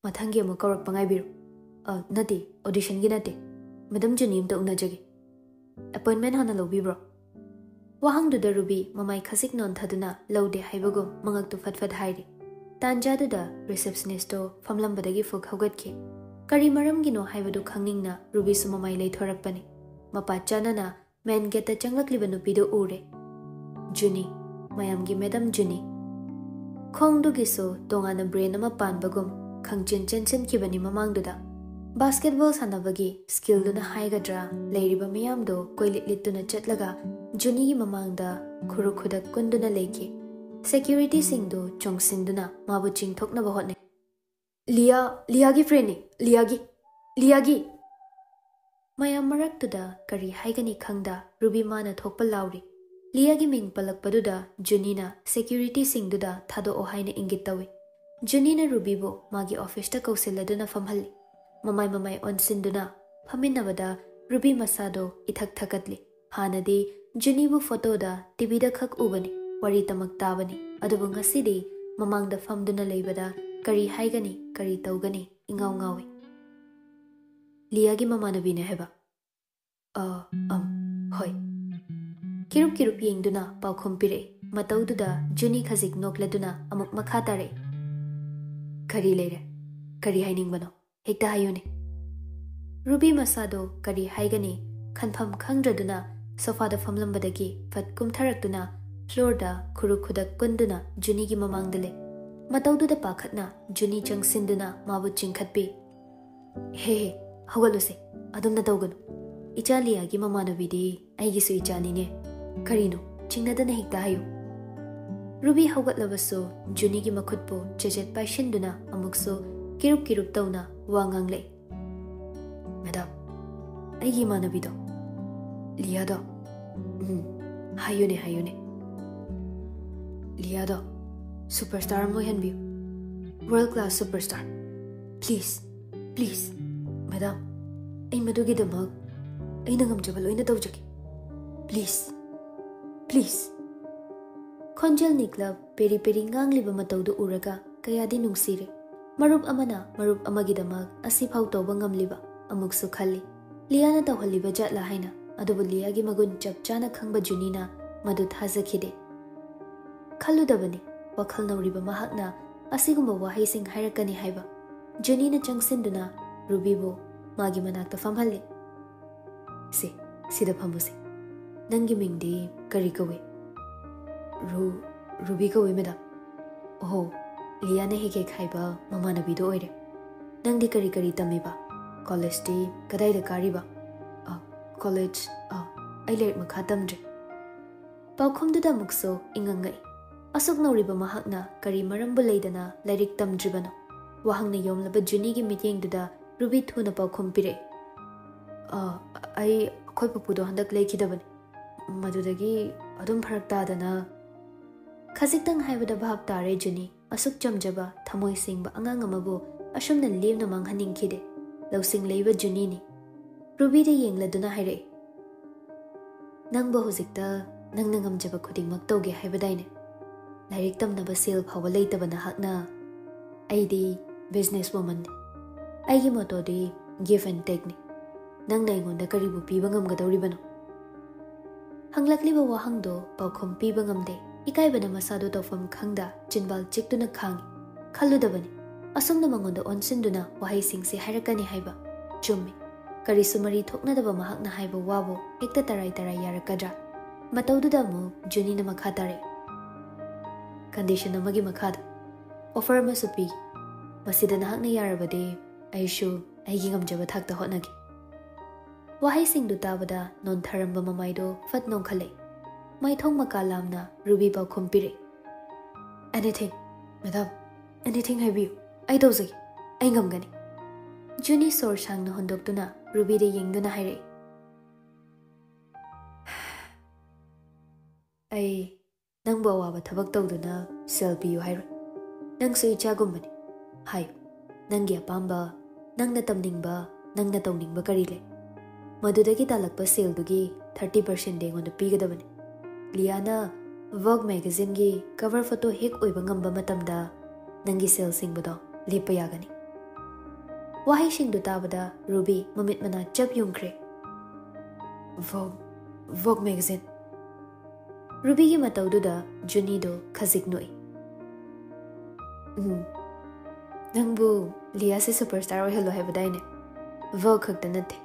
ꯃꯊꯪꯒꯤ ꯑꯃꯨꯛ ꯀꯧꯔꯛꯄ ꯉꯥꯏꯕꯤꯔꯣ꯫" "ꯑ, ꯅꯠꯇꯦ, ꯑꯣꯗꯤꯁꯟꯒꯤ ꯅꯠꯇꯦ꯫ ꯃꯦꯗꯥꯝ ꯖꯨꯅꯤ ꯑꯝꯇ ꯎꯅꯖꯒꯦ꯫" ꯑꯦꯄꯣꯏꯟꯃꯦꯟ ꯍꯥꯟꯅ ꯂꯧꯕꯤꯕ꯭ꯔꯣ? ꯋꯥꯍꯪꯗꯨꯗ ꯔꯨꯕꯤ ꯃꯃꯥꯏ ꯈꯖꯤꯛ ꯅꯣꯟꯊꯗꯨꯅ ꯂꯧꯗꯦ ꯍꯥꯏꯕꯒꯨꯝ ꯃꯉꯛꯇꯨ ꯐꯠ ꯐꯠ ꯍꯥꯏꯔꯤ꯫ ꯇꯥꯟꯖꯥꯗꯨꯗ ꯔꯤꯁꯦꯞꯁꯅꯤꯁꯇꯣ ꯐꯝꯂꯝꯕꯗꯒꯤ ꯐꯨꯛ ꯍꯧꯒꯠꯈꯤ꯫ ꯀꯔꯤ ꯃꯔꯝꯒꯤꯅꯣ ꯍꯥꯏꯕꯗꯨ ꯈꯪꯅꯤꯡꯅ ꯔꯨꯕꯤꯁꯨ ꯃꯃꯥꯏ ꯂꯩꯊꯣꯔꯛꯄꯅꯤ꯫ ꯃꯄꯥ ꯆꯥꯅꯅ ꯃꯦꯟ ꯒꯦꯠꯇ ꯆꯪꯂꯛꯂꯤꯕ ꯅꯨꯄꯤꯗꯨ ꯎꯔꯦ꯫ ꯖꯨꯅꯤ, ꯃꯌꯥꯝꯒꯤ ꯃꯦꯗꯥꯝ ꯖꯨꯅꯤ꯫ ꯈꯣꯡꯗꯨꯒꯤꯁꯨ ꯇꯣꯉꯥꯟꯅ ꯕ꯭ꯔꯦꯟ ꯑꯃ ꯄꯥꯟꯕꯒꯨꯝ ꯈꯪꯆꯦꯟ ꯆꯦꯟꯁꯤꯟꯈꯤꯕꯅꯤ ꯃꯃꯥꯡꯗꯨꯗ꯫ ꯕꯥꯁꯀꯦꯠꯕꯣꯜ ꯁꯥꯟꯅꯕꯒꯤ ꯁ꯭ꯀꯤꯜꯗꯨꯅ ꯍꯥꯏꯒꯗ꯭ꯔꯥ, ꯂꯩꯔꯤꯕ ꯃꯤꯌꯥꯝꯗꯨ ꯀꯣꯏꯂꯤꯠ ꯂꯤꯠꯇꯨꯅ ꯆꯠꯂꯒ ꯖꯨꯅꯤꯒꯤ ꯃꯃꯥꯡꯗ ꯈꯨꯔꯨ ꯈꯨꯗꯛ ꯀꯨꯟꯗꯨꯅ ꯂꯩꯈꯤ꯫ ꯁꯦꯀ꯭ꯌꯨꯔꯤꯇꯤꯁꯤꯡꯗꯨ ꯆꯣꯡꯁꯤꯟꯗꯨꯅ ꯃꯥꯕꯨ ꯆꯤꯡꯊꯣꯛꯅꯕ ꯍꯣꯠꯅꯩ꯫ "ꯂꯤꯌꯥ, ꯂꯤꯌꯥꯒꯤ ꯐ꯭ꯔꯦꯟꯅꯤ, ꯂꯤꯌꯥꯒꯤ, ꯂꯤꯌꯥꯒꯤ!" ꯃꯌꯥꯝ ꯃꯔꯛꯇꯨꯗ ꯀꯔꯤ ꯍꯥꯏꯒꯅꯤ ꯈꯪꯗ ꯔꯨꯕꯤ ꯃꯥꯅ ꯊꯣꯛꯄ ꯂꯥꯎꯔꯤ꯫ ꯂꯤꯌꯥꯒꯤ ꯃꯤꯡ ꯄꯜꯂꯛꯄꯗꯨꯗ ꯖꯨꯅꯤꯅ ꯁꯦꯀ꯭ꯌꯨꯔꯤꯇꯤꯁꯤꯡꯗꯨꯗ ꯊꯥꯗꯣꯛꯑꯣ ꯍꯥꯏꯅ ꯏꯪꯒꯤꯠ ꯇꯧꯏ꯫ ꯖꯨꯅꯤꯅ ꯔꯨꯕꯤꯕꯨ ꯃꯥꯒꯤ ꯑꯣꯐꯤꯁꯇ ꯀꯧꯁꯤꯜꯂꯗꯨꯅ ꯐꯝꯍꯜꯂꯤ꯫ ꯃꯃꯥꯏ ꯃꯃꯥꯏ ꯑꯣꯟꯁꯤꯟꯗꯨꯅ ꯐꯝꯃꯤꯟꯅꯕꯗ ꯔꯨꯕꯤ ꯃꯁꯥꯗꯣ ꯏꯊꯛ ꯊꯛꯀꯠꯂꯤ꯫ ꯍꯥꯟꯅꯗꯤ ꯖꯨꯅꯤꯕꯨ ꯐꯣꯇꯣꯗ, ꯇꯤꯚꯤꯗ ꯈꯛ ꯎꯕꯅꯤ, ꯋꯥꯔꯤ ꯇꯃꯛ ꯇꯥꯕꯅꯤ꯫ ꯑꯗꯨꯕꯨ ꯉꯁꯤꯗꯤ ꯃꯃꯥꯡꯗ ꯐꯝꯗꯨꯅ ꯂꯩꯕꯗ ꯀꯔꯤ ꯍꯥꯏꯒꯅꯤ, ꯀꯔꯤ ꯇꯧꯒꯅꯤ, ꯏꯉꯥꯎ ꯉꯥꯎꯏ꯫ "ꯂꯤꯌꯥꯒꯤ ꯃꯃꯥꯟꯅꯕꯤꯅꯦ ꯍꯥꯏꯕ?" "ꯑ, ꯑꯝ, ꯍꯣꯏ꯫" ꯀꯤꯔꯨꯞ ꯀꯤꯔꯨꯞ ꯌꯦꯡꯗꯨꯅ ꯄꯥꯎꯈꯨꯝ ꯄꯤꯔꯛꯏ꯫ ꯃꯇꯧꯗꯨꯗ ꯖꯨꯅꯤ ꯈꯖꯤꯛ ꯅꯣꯛꯂꯗꯨꯅ ꯑꯃꯨꯛ ꯃꯈꯥ ꯇꯥꯔꯛꯏ꯫ "ꯀꯔꯤ ꯂꯩꯔꯦ? ꯀꯔꯤ ꯍꯥꯏꯅꯤꯡꯕꯅꯣ? ꯍꯦꯛꯇ ꯍꯥꯏꯌꯨꯅꯦ꯫" ꯔꯨꯕꯤ ꯃꯁꯥꯗꯣ ꯀꯔꯤ ꯍꯥꯏꯒꯅꯤ ꯈꯟꯐꯝ ꯈꯪꯗ꯭ꯔꯗꯨꯅ ꯁꯣꯐꯥꯗ ꯐꯝꯂꯝꯕꯗꯒꯤ ꯐꯠ ꯀꯨꯝꯊꯔꯛꯇꯨꯅ ꯐ꯭ꯂꯣꯔꯗ ꯈꯨꯔꯨ ꯈꯨꯗꯛ ꯀꯨꯟꯗꯨꯅ ꯖꯨꯅꯤꯒꯤ ꯃꯃꯥꯡꯗ ꯂꯩ꯫ ꯃꯇꯧꯗꯨꯗ ꯄꯥꯈꯠꯅ ꯖꯨꯅꯤ ꯆꯪꯁꯤꯟꯗꯨꯅ ꯃꯥꯕꯨ ꯆꯤꯡꯈꯠꯄꯤ꯫ "ꯍꯦ ꯍꯦ, ꯍꯧꯒꯠꯂꯨꯁꯦ, ꯑꯗꯨꯝꯅ ꯇꯧꯒꯅꯨ꯫ ꯏꯆꯥ ꯂꯤꯌꯥꯒꯤ ꯃꯃꯥꯟꯅꯕꯤꯗꯤ ꯑꯩꯒꯤꯁꯨ ꯏꯆꯥꯅꯤꯅꯦ꯫ ꯀꯔꯤꯅꯣ, ꯆꯤꯡꯅꯗꯅ ꯍꯦꯛꯇ ꯍꯥꯏꯌꯨ꯫" ꯔꯨꯕꯤ ꯍꯧꯒꯠꯂꯕꯁꯨ ꯖꯨꯅꯤꯒꯤ ꯃꯈꯨꯠꯄꯨ ꯆꯦꯆꯦꯠ ꯄꯥꯏꯁꯤꯟꯗꯨꯅ ꯑꯃꯨꯛꯁꯨ ꯀꯤꯔꯨꯞ ꯀꯤꯔꯨꯞ ꯇꯧꯅ ꯋꯥ ꯉꯥꯡꯂꯛꯏ꯫ "ꯃꯦꯗꯥꯝ, ꯑꯩꯒꯤ ꯏꯃꯥꯟꯅꯕꯤꯗꯣ꯫" "ꯂꯤꯌꯥꯗꯣ?" "ꯎꯝ, ꯍꯥꯏꯌꯨꯅꯦ, ꯍꯥꯏꯌꯨꯅꯦ꯫" "ꯂꯤꯌꯥꯗꯣ ꯁꯨꯄꯔꯁ꯭ꯇꯥꯔ ꯑꯃ ꯑꯣꯏꯍꯟꯕꯤꯌꯨ꯫ World class superstar. Please, please. Madam, ꯑꯩ ꯃꯗꯨꯒꯤꯗꯃꯛ ꯑꯩꯅ ꯉꯝꯖꯕ ꯂꯣꯏꯅ ꯇꯧꯖꯒꯦ꯫ Please, please." ꯈꯣꯟꯖꯦꯜ ꯅꯤꯛꯂꯞ ꯄꯦꯔꯤ ꯄꯦꯔꯤ ꯉꯥꯡꯂꯤꯕ ꯃꯇꯧꯗꯨ ꯎꯔꯒ ꯀꯌꯥꯗꯤ ꯅꯨꯡꯁꯤꯔꯦ꯫ ꯃꯔꯨꯞ ꯑꯃꯅ ꯃꯔꯨꯞ ꯑꯃꯒꯤꯗꯃꯛ ꯑꯁꯤꯐꯥꯎ ꯇꯧꯕ ꯉꯝꯂꯤꯕ꯫ ꯑꯃꯨꯛꯁꯨ ꯈꯜꯂꯤ, ꯂꯤꯌꯥꯅ ꯇꯧꯍꯜꯂꯤꯕ ꯖꯥꯠꯂꯥ ꯍꯥꯏꯅ꯫ ꯑꯗꯨꯕꯨ ꯂꯤꯌꯥꯒꯤ ꯃꯒꯨꯟ ꯆꯞ ꯆꯥꯅ ꯈꯪꯕ ꯖꯨꯅꯤꯅ ꯃꯗꯨ ꯊꯥꯖꯈꯤꯗꯦ꯫ ꯈꯜꯂꯨꯗꯕꯅꯤ ꯋꯥꯈꯜ ꯅꯧꯔꯤꯕ ꯃꯍꯥꯛꯅ ꯑꯁꯤꯒꯨꯝꯕ ꯋꯥꯍꯩꯁꯤꯡ ꯍꯥꯏꯔꯛꯀꯅꯤ ꯍꯥꯏꯕ꯫ ꯖꯨꯅꯤꯅ ꯆꯪꯁꯤꯟꯗꯨꯅ ꯔꯨꯕꯤꯕꯨ ꯃꯥꯒꯤ ꯃꯅꯥꯛꯇ ꯐꯝꯍꯜꯂꯤ꯫ "ꯁꯦ, ꯁꯤꯗ ꯐꯝꯃꯨꯁꯦ꯫ ꯅꯪꯒꯤ ꯃꯤꯡꯗꯤ ꯀꯔꯤ ꯀꯧꯏ?" "ꯔꯨ-, ꯔꯨꯕꯤ ꯀꯧꯏ, ꯃꯦꯗꯥꯝ꯫" "ꯑꯣꯍꯣ, ꯂꯤꯌꯥꯅ ꯍꯦꯛ ꯍꯦꯛ ꯍꯥꯏꯕ ꯃꯃꯥꯟꯅꯕꯤꯗꯣ ꯑꯣꯏꯔꯦ꯫ ꯅꯪꯗꯤ ꯀꯔꯤ ꯀꯔꯤ ꯇꯝꯃꯤꯕ? ꯀꯣꯂꯦꯖꯇꯤ ꯀꯗꯥꯏꯗ ꯀꯥꯔꯤꯕ?" "ꯑ, ꯀꯣꯂꯦꯖ, ꯑ, ꯑꯩ ꯂꯥꯏꯔꯤꯛ ꯃꯈꯥ ꯇꯝꯗ꯭ꯔꯤ꯫" ꯄꯥꯎꯈꯨꯝꯗꯨꯗ ꯑꯃꯨꯛꯁꯨ ꯏꯉꯪ ꯉꯛꯏ꯫ ꯑꯁꯨꯛ ꯅꯧꯔꯤꯕ ꯃꯍꯥꯛꯅ ꯀꯔꯤ ꯃꯔꯝꯕꯨ ꯂꯩꯗꯅ ꯂꯥꯏꯔꯤꯛ ꯇꯝꯗ꯭ꯔꯤꯕꯅꯣ? ꯋꯥꯍꯪꯅ ꯌꯣꯝꯂꯕ ꯖꯨꯅꯤꯒꯤ ꯃꯤꯠꯌꯦꯡꯗꯨꯗ ꯔꯨꯕꯤ ꯊꯨꯅ ꯄꯥꯎꯈꯨꯝ ꯄꯤꯔꯛꯏ꯫ "ꯑ, ꯑꯩ ꯑꯩꯈꯣꯏ ꯄꯨꯄꯨꯗꯣ ꯍꯟꯗꯛ ꯂꯩꯈꯤꯗꯕꯅꯤ꯫ ꯃꯗꯨꯗꯒꯤ ꯑꯗꯨꯝ ꯐꯔꯛ ꯇꯥꯗꯅ꯫" ꯈꯖꯤꯛꯇꯪ ꯍꯥꯏꯕꯗ ꯚꯥꯞ ꯇꯥꯔꯦ ꯖꯨꯅꯤ꯫ ꯑꯁꯨꯛ ꯆꯝꯖꯕ, ꯊꯃꯣꯏ ꯁꯦꯡꯕ ꯑꯉꯥꯡ ꯑꯃꯕꯨ ꯑꯁꯨꯝꯅ ꯂꯦꯝꯅ ꯃꯥꯡꯍꯟꯅꯤꯡꯈꯤꯗꯦ꯫ ꯂꯧꯁꯤꯡ ꯂꯩꯕ ꯖꯨꯅꯤꯅꯤ꯫ ꯔꯨꯕꯤꯗ ꯌꯦꯡꯂꯗꯨꯅ ꯍꯥꯏꯔꯛꯏ, "ꯅꯪꯕꯨ ꯍꯧꯖꯤꯛꯇ ꯅꯪꯅ ꯉꯝꯖꯕ ꯈꯨꯗꯤꯡꯃꯛ ꯇꯧꯒꯦ ꯍꯥꯏꯕꯗꯥꯏꯅꯦ? ꯂꯥꯏꯔꯤꯛ ꯇꯝꯅꯕ ꯁꯦꯜ ꯐꯥꯎꯕ ꯂꯩꯇꯕ ꯅꯍꯥꯛꯅ꯫ ꯑꯩꯗꯤ ꯕꯤꯖꯤꯅꯦꯁ ꯋꯨꯃꯟꯅꯤ꯫ ꯑꯩꯒꯤ ꯃꯣꯇꯣꯗꯤ give and takeꯅꯤ꯫ ꯅꯪꯅ ꯑꯩꯉꯣꯟꯗ ꯀꯔꯤꯕꯨ ꯄꯤꯕ ꯉꯝꯒꯗꯧꯔꯤꯕꯅꯣ?" ꯍꯪꯂꯛꯂꯤꯕ ꯋꯥꯍꯪꯗꯣ ꯄꯥꯎꯈꯨꯝ ꯄꯤꯕ ꯉꯝꯗꯦ꯫ ꯏꯀꯥꯏꯕꯅ ꯃꯁꯥꯗꯣ ꯇꯧꯐꯝ ꯈꯪꯗ ꯆꯤꯟꯕꯥꯜ ꯆꯤꯛꯇꯨꯅ ꯈꯥꯡꯉꯤ꯫ ꯈꯜꯂꯨꯗꯕꯅꯤ ꯑꯁꯨꯝꯅ ꯃꯉꯣꯟꯗ ꯑꯣꯟꯁꯤꯟꯗꯨꯅ ꯋꯥꯍꯩꯁꯤꯡꯁꯦ ꯍꯥꯏꯔꯛꯀꯅꯤ ꯍꯥꯏꯕ꯫ ꯆꯨꯝꯃꯤ, ꯀꯔꯤꯁꯨ ꯃꯔꯤ ꯊꯣꯛꯅꯗꯕ ꯃꯍꯥꯛꯅ ꯍꯥꯏꯕ ꯋꯥꯕꯨ ꯍꯦꯛꯇ ꯇꯔꯥꯏ ꯇꯔꯥꯏ ꯌꯥꯔꯛꯀꯗ꯭ꯔꯥ? ꯃꯇꯧꯗꯨꯗ ꯑꯃꯨꯛ ꯖꯨꯅꯤꯅ ꯃꯈꯥ ꯇꯥꯔꯛꯏ, "ꯀꯟꯗꯤꯁꯟ ꯑꯃꯒꯤ ꯃꯈꯥꯗ ꯑꯣꯐꯔ ꯑꯃꯁꯨ ꯄꯤꯒꯦ꯫ ꯃꯁꯤꯗ ꯅꯍꯥꯛꯅ ꯌꯥꯔꯕꯗꯤ ꯑꯩꯁꯨ ꯑꯩꯒꯤ ꯉꯝꯖꯕ ꯊꯥꯛꯇ ꯍꯣꯠꯅꯒꯦ꯫" ꯋꯥꯍꯩꯁꯤꯡꯗꯨ ꯇꯥꯕꯗ ꯅꯣꯟꯊꯔꯝꯕ ꯃꯃꯥꯏꯗꯨ ꯐꯠ ꯅꯣꯡꯈꯠꯂꯛꯏ꯫ ꯃꯥꯏꯊꯣꯡ ꯃꯀꯥ ꯂꯥꯝꯅ ꯔꯨꯕꯤ ꯄꯥꯎꯈꯨꯝ ꯄꯤꯔꯛꯏ꯫ "Anything, ꯃꯦꯗꯥꯝ, anything ꯍꯥꯏꯕꯤꯌꯨ꯫ ꯑꯩ ꯇꯧꯖꯒꯦ꯫ ꯑꯩ ꯉꯝꯒꯅꯤ꯫" ꯖꯨꯅꯤ ꯁꯣꯔ ꯁꯥꯡꯅ ꯍꯣꯟꯗꯣꯛꯇꯨꯅ ꯔꯨꯕꯤꯗ ꯌꯦꯡꯗꯨꯅ ꯍꯥꯏꯔꯛꯏ, "ꯑꯩ ꯅꯪꯕꯨ ꯑꯋꯥꯕ ꯊꯕꯛ ꯇꯧꯗꯨꯅ ꯁꯦꯜ ꯄꯤꯌꯨ ꯍꯥꯏꯔꯣꯏ꯫ ꯅꯪꯁꯨ ꯏꯆꯥꯒꯨꯝꯕꯅꯤ꯫ ꯍꯥꯏꯌꯨ, ꯅꯪꯒꯤ ꯑꯄꯥꯝꯕ, ꯅꯪꯅ ꯇꯝꯅꯤꯡꯕ, ꯅꯪꯅ ꯇꯧꯅꯤꯡꯕ ꯀꯔꯤ ꯂꯩ? ꯃꯗꯨꯗꯒꯤ ꯇꯥꯜꯂꯛꯄ ꯁꯦꯜꯗꯨꯒꯤ thirty percentꯗꯤ ꯑꯩꯉꯣꯟꯗ ꯄꯤꯒꯗꯕꯅꯤ꯫ ꯂꯤꯌꯥꯅ Vogue magazineꯒꯤ cover photo ꯍꯦꯛ ꯑꯣꯏꯕ ꯉꯝꯕ ꯃꯇꯝꯗ ꯅꯪꯒꯤ ꯁꯦꯜ ꯁꯤꯡꯕꯗꯣ ꯂꯦꯞꯄ ꯌꯥꯒꯅꯤ꯫" ꯋꯥꯍꯩꯁꯤꯡꯗꯨ ꯇꯥꯕꯗ ꯔꯨꯕꯤ ꯃꯃꯤꯠ ꯃꯅꯥ ꯆꯞ ꯌꯨꯡꯈ꯭ꯔꯦ꯫ Vogue vogue magazine. ꯔꯨꯕꯤꯒꯤ ꯃꯇꯧꯗꯨꯗ ꯖꯨꯅꯤꯗꯣ ꯈꯖꯤꯛ ꯅꯣꯛꯏ꯫ ꯎꯝ, ꯅꯪꯕꯨ ꯂꯤꯌꯥꯁꯦ ꯁꯨꯄꯔꯁ꯭ꯇꯥꯔ ꯑꯣꯏꯍꯜꯂꯣ ꯍꯥꯏꯕꯗꯥꯏꯅꯦ? ꯚꯣꯛ ꯈꯛꯇ ꯅꯠꯇꯦ,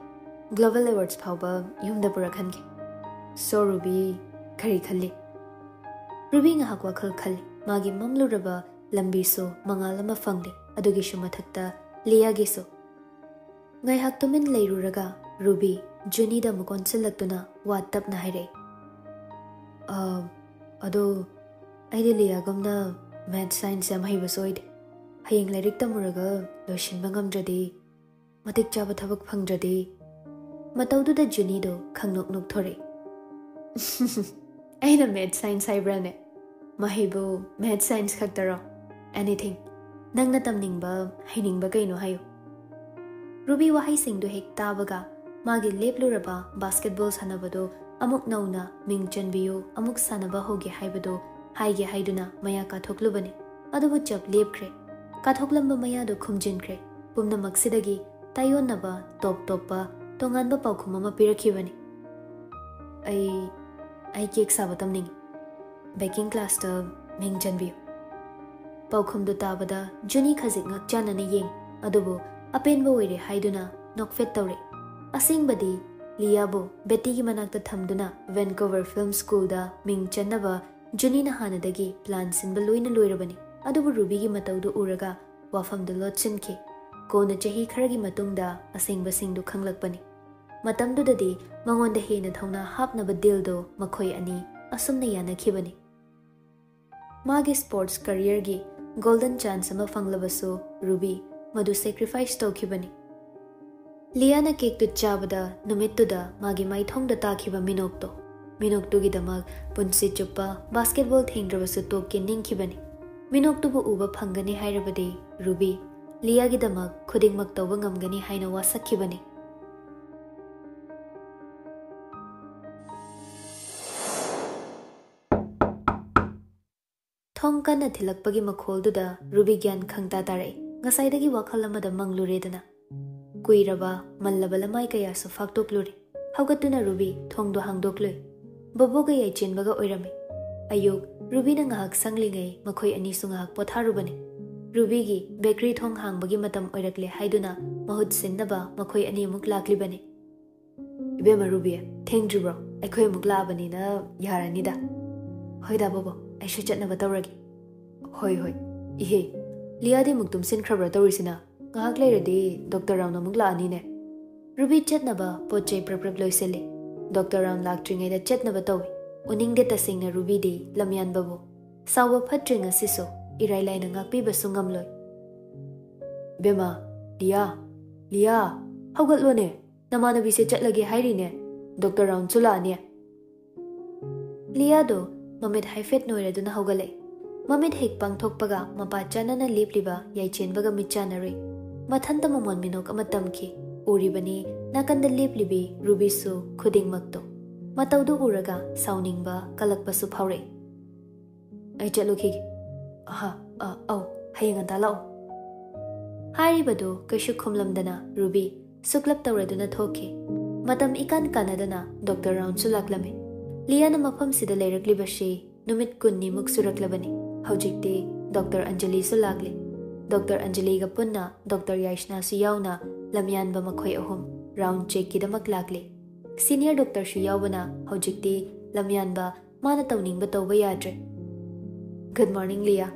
ꯒ꯭ꯂꯣꯕꯦꯜ ꯑꯦꯋꯥꯔꯗꯁ ꯐꯥꯎꯕ ꯌꯨꯝꯗ ꯄꯨꯔꯛꯍꯟꯒꯦ꯫ ꯁꯣ ꯔꯨꯕꯤ, ꯀꯔꯤ ꯈꯜꯂꯤ? ꯔꯨꯕꯤ ꯉꯥꯏꯍꯥꯛ ꯋꯥꯈꯜ ꯈꯜꯂꯤ꯫ ꯃꯥꯒꯤ ꯃꯝꯂꯨꯔꯕ ꯂꯝꯕꯤꯁꯨ ꯃꯉꯥꯜ ꯑꯃ ꯐꯪꯂꯤ, ꯑꯗꯨꯒꯤꯁꯨ ꯃꯊꯛꯇ ꯂꯤꯌꯥꯒꯤꯁꯨ꯫ ꯉꯥꯏꯍꯥꯛ ꯇꯨꯃꯤꯟ ꯂꯩꯔꯨꯔꯒ ꯔꯨꯕꯤ ꯖꯨꯅꯤꯗ ꯑꯃꯨꯛ ꯑꯣꯟꯁꯤꯜꯂꯛꯇꯨꯅ ꯋꯥ ꯇꯞꯅ ꯍꯥꯏꯔꯛꯏ꯫ "ꯑ, ꯑꯗꯣ ꯑꯩꯗꯤ ꯂꯤꯌꯥꯒꯨꯝꯅ ꯃꯦꯠꯁ ꯁꯥꯏꯟꯁ ꯌꯥꯝ ꯍꯩꯕꯁꯨ ꯑꯣꯏꯗꯦ꯫ ꯍꯌꯦꯡ ꯂꯥꯏꯔꯤꯛ ꯇꯝꯃꯨꯔꯒ ꯂꯣꯏꯁꯤꯟꯕ ꯉꯝꯗ꯭ꯔꯗꯤ, ꯃꯇꯤꯛ ꯆꯥꯕ ꯊꯕꯛ ꯐꯪꯗ꯭ꯔꯗꯤ"꯫ ꯃꯇꯧꯗꯨꯗ ꯖꯨꯅꯤꯗꯣ ꯈꯪꯅꯣꯛ ꯅꯣꯛꯊꯣꯔꯛꯏ꯫ "ꯑꯩꯅ ꯃꯦꯠꯁ ꯁꯥꯏꯟꯁ ꯍꯥꯏꯕ꯭ꯔꯥꯅꯦ? ꯃꯍꯩꯕꯨ ꯃꯦꯠꯁ ꯁꯥꯏꯟꯁ ꯈꯛꯇꯔꯣ? ꯑꯦꯅꯤꯊꯤꯡ, ꯅꯪꯅ ꯇꯝꯅꯤꯡꯕ, ꯍꯩꯅꯤꯡꯕ ꯀꯩꯅꯣ ꯍꯥꯏꯌꯨ"꯫ ꯔꯨꯕꯤ ꯋꯥꯍꯩꯁꯤꯡꯗꯨ ꯍꯦꯛ ꯇꯥꯕꯒ ꯃꯥꯒꯤ ꯂꯦꯞꯂꯨꯔꯕ ꯕꯥꯁꯀꯦꯠꯕꯣꯜ ꯁꯥꯟꯅꯕꯗꯨ ꯑꯃꯨꯛ ꯅꯧꯅ ꯃꯤꯡ ꯆꯟꯕꯤꯌꯨ, ꯑꯃꯨꯛ ꯁꯥꯟꯅꯕ ꯍꯧꯒꯦ ꯍꯥꯏꯕꯗꯨ ꯍꯥꯏꯒꯦ ꯍꯥꯏꯗꯨꯅ ꯃꯌꯥ ꯀꯥꯊꯣꯛꯂꯨꯕꯅꯤ꯫ ꯑꯗꯨꯕꯨ ꯆꯞ ꯂꯦꯞꯈ꯭ꯔꯦ꯫ ꯀꯥꯊꯣꯛꯂꯝꯕ ꯃꯌꯥꯗꯨ ꯈꯨꯝꯖꯤꯟꯈ꯭ꯔꯦ꯫ ꯄꯨꯝꯅꯃꯛꯁꯤꯗꯒꯤ ꯇꯥꯏꯌꯣꯟꯅꯕ ꯇꯣꯞ ꯇꯣꯞꯄ ꯇꯣꯉꯥꯟꯕ ꯄꯥꯎꯈꯨꯝ ꯑꯃ ꯄꯤꯔꯛꯈꯤꯕꯅꯤ꯫ "ꯑꯩ, ꯑꯩ ꯀꯦꯛ ꯁꯥꯕ ꯇꯝꯅꯤꯡꯏ꯫ ꯕꯦꯀꯤꯡ ꯀ꯭ꯂꯥꯁꯇ ꯃꯤꯡ ꯆꯟꯕꯤꯌꯨ"꯫ ꯄꯥꯎꯈꯨꯝꯗꯨ ꯇꯥꯕꯗ ꯖꯨꯅꯤ ꯈꯖꯤꯛ ꯉꯛꯆꯥꯟꯅꯅ ꯌꯦꯡ, ꯑꯗꯨꯕꯨ ꯑꯄꯦꯟꯕ ꯑꯣꯏꯔꯦ ꯍꯥꯏꯗꯨꯅ ꯅꯣꯛꯐꯦꯠ ꯇꯧꯔꯦ꯫ ꯑꯁꯦꯡꯕꯗꯤ ꯂꯤꯌꯥꯕꯨ ꯕꯦꯇꯤꯒꯤ ꯃꯅꯥꯛꯇ ꯊꯝꯗꯨꯅ ꯚꯦꯟꯀꯨꯚꯔ ꯐꯤꯜꯝ ꯁ꯭ꯀꯨꯜꯗ ꯃꯤꯡ ꯆꯟꯅꯕ ꯖꯨꯅꯤꯅ ꯍꯥꯟꯅꯗꯒꯤ ꯄ꯭ꯂꯥꯟ ꯁꯤꯟꯕ ꯂꯣꯏꯅ ꯂꯣꯏꯔꯕꯅꯤ꯫ ꯑꯗꯨꯕꯨ ꯔꯨꯕꯤꯒꯤ ꯃꯇꯧꯗꯨ ꯎꯔꯒ ꯋꯥꯐꯝꯗꯨ ꯂꯣꯠꯁꯤꯟꯈꯤ꯫ ꯀꯣꯟꯅ ꯆꯍꯤ ꯈꯔꯒꯤ ꯃꯇꯨꯡꯗ ꯑꯁꯦꯡꯕꯁꯤꯡꯗꯨ ꯈꯪꯂꯛꯄꯅꯤ꯫ ꯃꯇꯝꯗꯨꯗꯗꯤ ꯃꯉꯣꯟꯗ ꯍꯦꯟꯅ ꯊꯧꯅꯥ ꯍꯥꯞꯅꯕ ꯗꯤꯜꯗꯨ ꯃꯈꯣꯏ ꯑꯅꯤ ꯑꯁꯨꯝꯅ ꯌꯥꯅꯈꯤꯕꯅꯤ꯫ ꯃꯥꯒꯤ ꯁ꯭ꯄꯣꯔꯠꯁ ꯀꯔꯤꯌꯔꯒꯤ ꯒꯣꯜꯗꯟ ꯆꯥꯟꯁ ꯑꯃ ꯐꯪꯂꯕꯁꯨ ꯔꯨꯕꯤ ꯃꯗꯨ ꯁꯦꯀ꯭ꯔꯤꯐꯥꯏꯁ ꯇꯧꯈꯤꯕꯅꯤ꯫ ꯂꯤꯌꯥꯅ ꯀꯦꯛꯇꯨ ꯆꯥꯕꯗ ꯅꯨꯃꯤꯠꯇꯨꯗ ꯃꯥꯒꯤ ꯃꯥꯏꯊꯣꯡꯗ ꯇꯥꯈꯤꯕ ꯃꯤꯅꯣꯛꯇꯣ, ꯃꯤꯅꯣꯛꯇꯨꯒꯤꯗꯃꯛ ꯄꯨꯟꯁꯤ ꯆꯨꯞꯄ ꯕꯥꯁꯀꯦꯠꯕꯣꯜ ꯊꯦꯡꯗ꯭ꯔꯕꯁꯨ ꯇꯣꯛꯀꯦ ꯅꯤꯡꯈꯤꯕꯅꯤ꯫ ꯃꯤꯅꯣꯛꯇꯨꯕꯨ ꯎꯕ ꯐꯪꯒꯅꯤ ꯍꯥꯏꯔꯕꯗꯤ ꯔꯨꯕꯤ ꯂꯤꯌꯥꯒꯤꯗꯃꯛ ꯈꯨꯗꯤꯡꯃꯛ ꯇꯧꯕ ꯉꯝꯒꯅꯤ ꯍꯥꯏꯅ ꯋꯥꯁꯛꯈꯤꯕꯅꯤ꯫ ꯊꯣꯡ ꯀꯟꯅ ꯊꯤꯜꯂꯛꯄꯒꯤ ꯃꯈꯣꯜꯗꯨꯗ ꯔꯨꯕꯤ ꯒ꯭ꯌꯥꯟ ꯈꯪꯇꯥ ꯇꯥꯔꯛꯏ꯫ ꯉꯁꯥꯏꯗꯒꯤ ꯋꯥꯈꯜ ꯑꯃꯗ ꯃꯪꯂꯨꯔꯦꯗꯅ꯫ ꯀꯨꯏꯔꯕ, ꯃꯜꯂꯕ ꯂꯃꯥꯏ ꯀꯌꯥꯁꯨ ꯐꯥꯛꯇꯣꯛꯂꯨꯔꯦ꯫ ꯍꯧꯒꯠꯇꯨꯅ ꯔꯨꯕꯤ ꯊꯣꯡꯗꯣ ꯍꯥꯡꯗꯣꯛꯂꯨꯏ꯫ ꯕꯣꯕꯣꯒ ꯌꯥꯏꯆꯦꯟꯕꯒ ꯑꯣꯏꯔꯝꯃꯤ꯫ ꯑꯌꯨꯛ ꯔꯨꯕꯤꯅ ꯉꯥꯏꯍꯥꯛ ꯁꯪꯂꯤꯉꯩ ꯃꯈꯣꯏ ꯑꯅꯤꯁꯨ ꯉꯥꯏꯍꯥꯛ ꯄꯣꯊꯥꯔꯨꯕꯅꯤ꯫ ꯔꯨꯕꯤꯒꯤ ꯕꯦꯀꯔꯤ ꯊꯣꯡ ꯍꯥꯡꯕꯒꯤ ꯃꯇꯝ ꯑꯣꯏꯔꯛꯂꯦ ꯍꯥꯏꯗꯨꯅ ꯃꯍꯨꯠ ꯁꯤꯟꯅꯕ ꯃꯈꯣꯏ ꯑꯅꯤ ꯑꯃꯨꯛ ꯂꯥꯛꯂꯤꯕꯅꯤ꯫ "ꯏꯕꯦꯝꯃ ꯔꯨꯕꯤ, ꯊꯦꯡꯗ꯭ꯔꯤꯕ꯭ꯔꯣ? ꯑꯩꯈꯣꯏ ꯑꯃꯨꯛ ꯂꯥꯛꯑꯕꯅꯤꯅ ꯌꯥꯔꯅꯤꯗ꯫" "ꯍꯣꯏꯗ ꯕꯣꯕꯣ, ꯑꯩꯁꯨ ꯆꯠꯅꯕ ꯇꯧꯔꯒꯦ꯫" "ꯍꯣꯏ ꯍꯣꯏ꯫ ꯏꯍꯦ, ꯂꯤꯌꯥꯗꯤ ꯑꯃꯨꯛ ꯇꯨꯝꯁꯤꯟꯈ꯭ꯔꯕ꯭ꯔꯥ ꯇꯧꯔꯤꯁꯤꯅ? ꯉꯥꯏꯍꯥꯛ ꯂꯩꯔꯗꯤ ꯗꯣꯛꯇꯔ ꯔꯥꯎꯟ ꯑꯃꯨꯛ ꯂꯥꯛꯑꯅꯤꯅꯦ꯫" ꯔꯨꯕꯤ ꯆꯠꯅꯕ ꯄꯣꯠ ꯆꯩ ꯄ꯭ꯔꯞ ꯄ꯭ꯔꯞ ꯂꯣꯏꯁꯤꯜꯂꯤ꯫ ꯗꯣꯛꯇꯔ ꯔꯥꯎꯟ ꯂꯥꯛꯇ꯭ꯔꯤꯉꯩꯗ ꯆꯠꯅꯕ ꯇꯧꯏ꯫ ꯎꯅꯤꯡꯗꯦ ꯇꯁꯦꯡꯅ ꯔꯨꯕꯤꯗꯤ ꯂꯝꯌꯥꯟꯕꯕꯨ꯫ ꯁꯥꯎꯕ ꯐꯠꯇ꯭ꯔꯦ ꯉꯁꯤꯁꯨ, ꯏꯔꯥꯏ ꯂꯥꯏꯅ ꯉꯥꯛꯄꯤꯕꯁꯨ ꯉꯝꯂꯣꯏ꯫ "ꯏꯕꯦꯝꯃ, ꯂꯤꯌꯥ, ꯂꯤꯌꯥ, ꯍꯧꯒꯠꯂꯣꯅꯦ꯫ ꯅꯃꯥꯟꯅꯕꯤꯁꯦ ꯆꯠꯂꯒꯦ ꯍꯥꯏꯔꯤꯅꯦ꯫ ꯗꯣꯛꯇꯔ ꯔꯥꯎꯟꯁꯨ ꯂꯥꯛꯑꯅꯤ꯫" ꯂꯤꯌꯥꯗꯣ ꯃꯃꯤꯠ ꯍꯥꯏꯐꯦꯠ ꯅꯣꯏꯔꯗꯨꯅ ꯍꯧꯒꯠꯂꯛꯏ꯫ ꯃꯃꯤꯠ ꯍꯦꯛ ꯄꯥꯡꯊꯣꯛꯄꯒ ꯃꯄꯥ ꯆꯥꯟꯅꯅ ꯂꯦꯞꯂꯤꯕ ꯌꯥꯏꯆꯦꯟꯕꯒ ꯃꯤꯠ ꯆꯥꯟꯅꯔꯨꯏ꯫ ꯃꯊꯟꯇ ꯃꯃꯣꯟ ꯃꯤꯅꯣꯛ ꯑꯃ ꯇꯝꯈꯤ꯫ ꯎꯔꯤꯕꯅꯤ ꯅꯥꯀꯟꯗ ꯂꯦꯞꯂꯤꯕꯤ ꯔꯨꯕꯤꯁꯨ ꯈꯨꯗꯤꯡꯃꯛꯇꯣ꯫ ꯃꯇꯧꯗꯨ ꯎꯔꯒ ꯁꯥꯎꯅꯤꯡꯕ ꯀꯜꯂꯛꯄꯁꯨ ꯐꯥꯎꯔꯛꯏ꯫ "ꯑꯩ ꯆꯠꯂꯨꯈꯤꯒꯦ꯫" "ꯑꯍ, ꯑ, ꯑꯧ, ꯍꯌꯦꯡ ꯉꯟꯇꯥ ꯂꯥꯛꯑꯣ꯫" ꯍꯥꯏꯔꯤꯕꯗꯨ ꯀꯩꯁꯨ ꯈꯨꯝꯂꯝꯗꯅ ꯔꯨꯕꯤ ꯁꯨꯛꯂꯞ ꯇꯧꯔꯗꯨꯅ ꯊꯣꯛꯈꯤ꯫ ꯃꯇꯝ ꯏꯀꯥꯟ ꯀꯥꯟꯅꯗꯅ ꯗꯣꯛꯇꯔ ꯔꯥꯎꯟꯁꯨ ꯂꯥꯛꯂꯝꯃꯤ꯫ ꯂꯤꯌꯥꯅ ꯃꯐꯝꯁꯤꯗ ꯂꯩꯔꯛꯂꯤꯕꯁꯤ ꯅꯨꯃꯤꯠ ꯀꯨꯟꯅꯤꯃꯨꯛ ꯁꯨꯔꯛꯂꯕꯅꯤ꯫ ꯍꯧꯖꯤꯛꯇꯤ ꯗꯣꯛꯇꯔ ꯑꯟꯖꯂꯤꯁꯨ ꯂꯥꯛꯂꯦ꯫ ꯗꯣꯛꯇꯔ ꯑꯟꯖꯂꯤꯒ ꯄꯨꯟꯅ ꯗꯣꯛꯇꯔ ꯌꯥꯏꯁꯅꯥꯁꯨ ꯌꯥꯎꯅ ꯂꯝꯌꯥꯟꯕ ꯃꯈꯣꯏ ꯑꯍꯨꯝ ꯔꯥꯎꯟ ꯆꯦꯛꯀꯤꯗꯃꯛ ꯂꯥꯛꯂꯦ꯫ ꯁꯤꯅꯤꯌꯔ ꯗꯣꯛꯇꯔꯁꯨ ꯌꯥꯎꯕꯅ ꯍꯧꯖꯤꯛꯇꯤ ꯂꯝꯌꯥꯟꯕ ꯃꯥꯅ ꯇꯧꯅꯤꯡꯕ ꯇꯧꯕ ꯌꯥꯗ꯭ꯔꯦ꯫ "Good morning, Lia."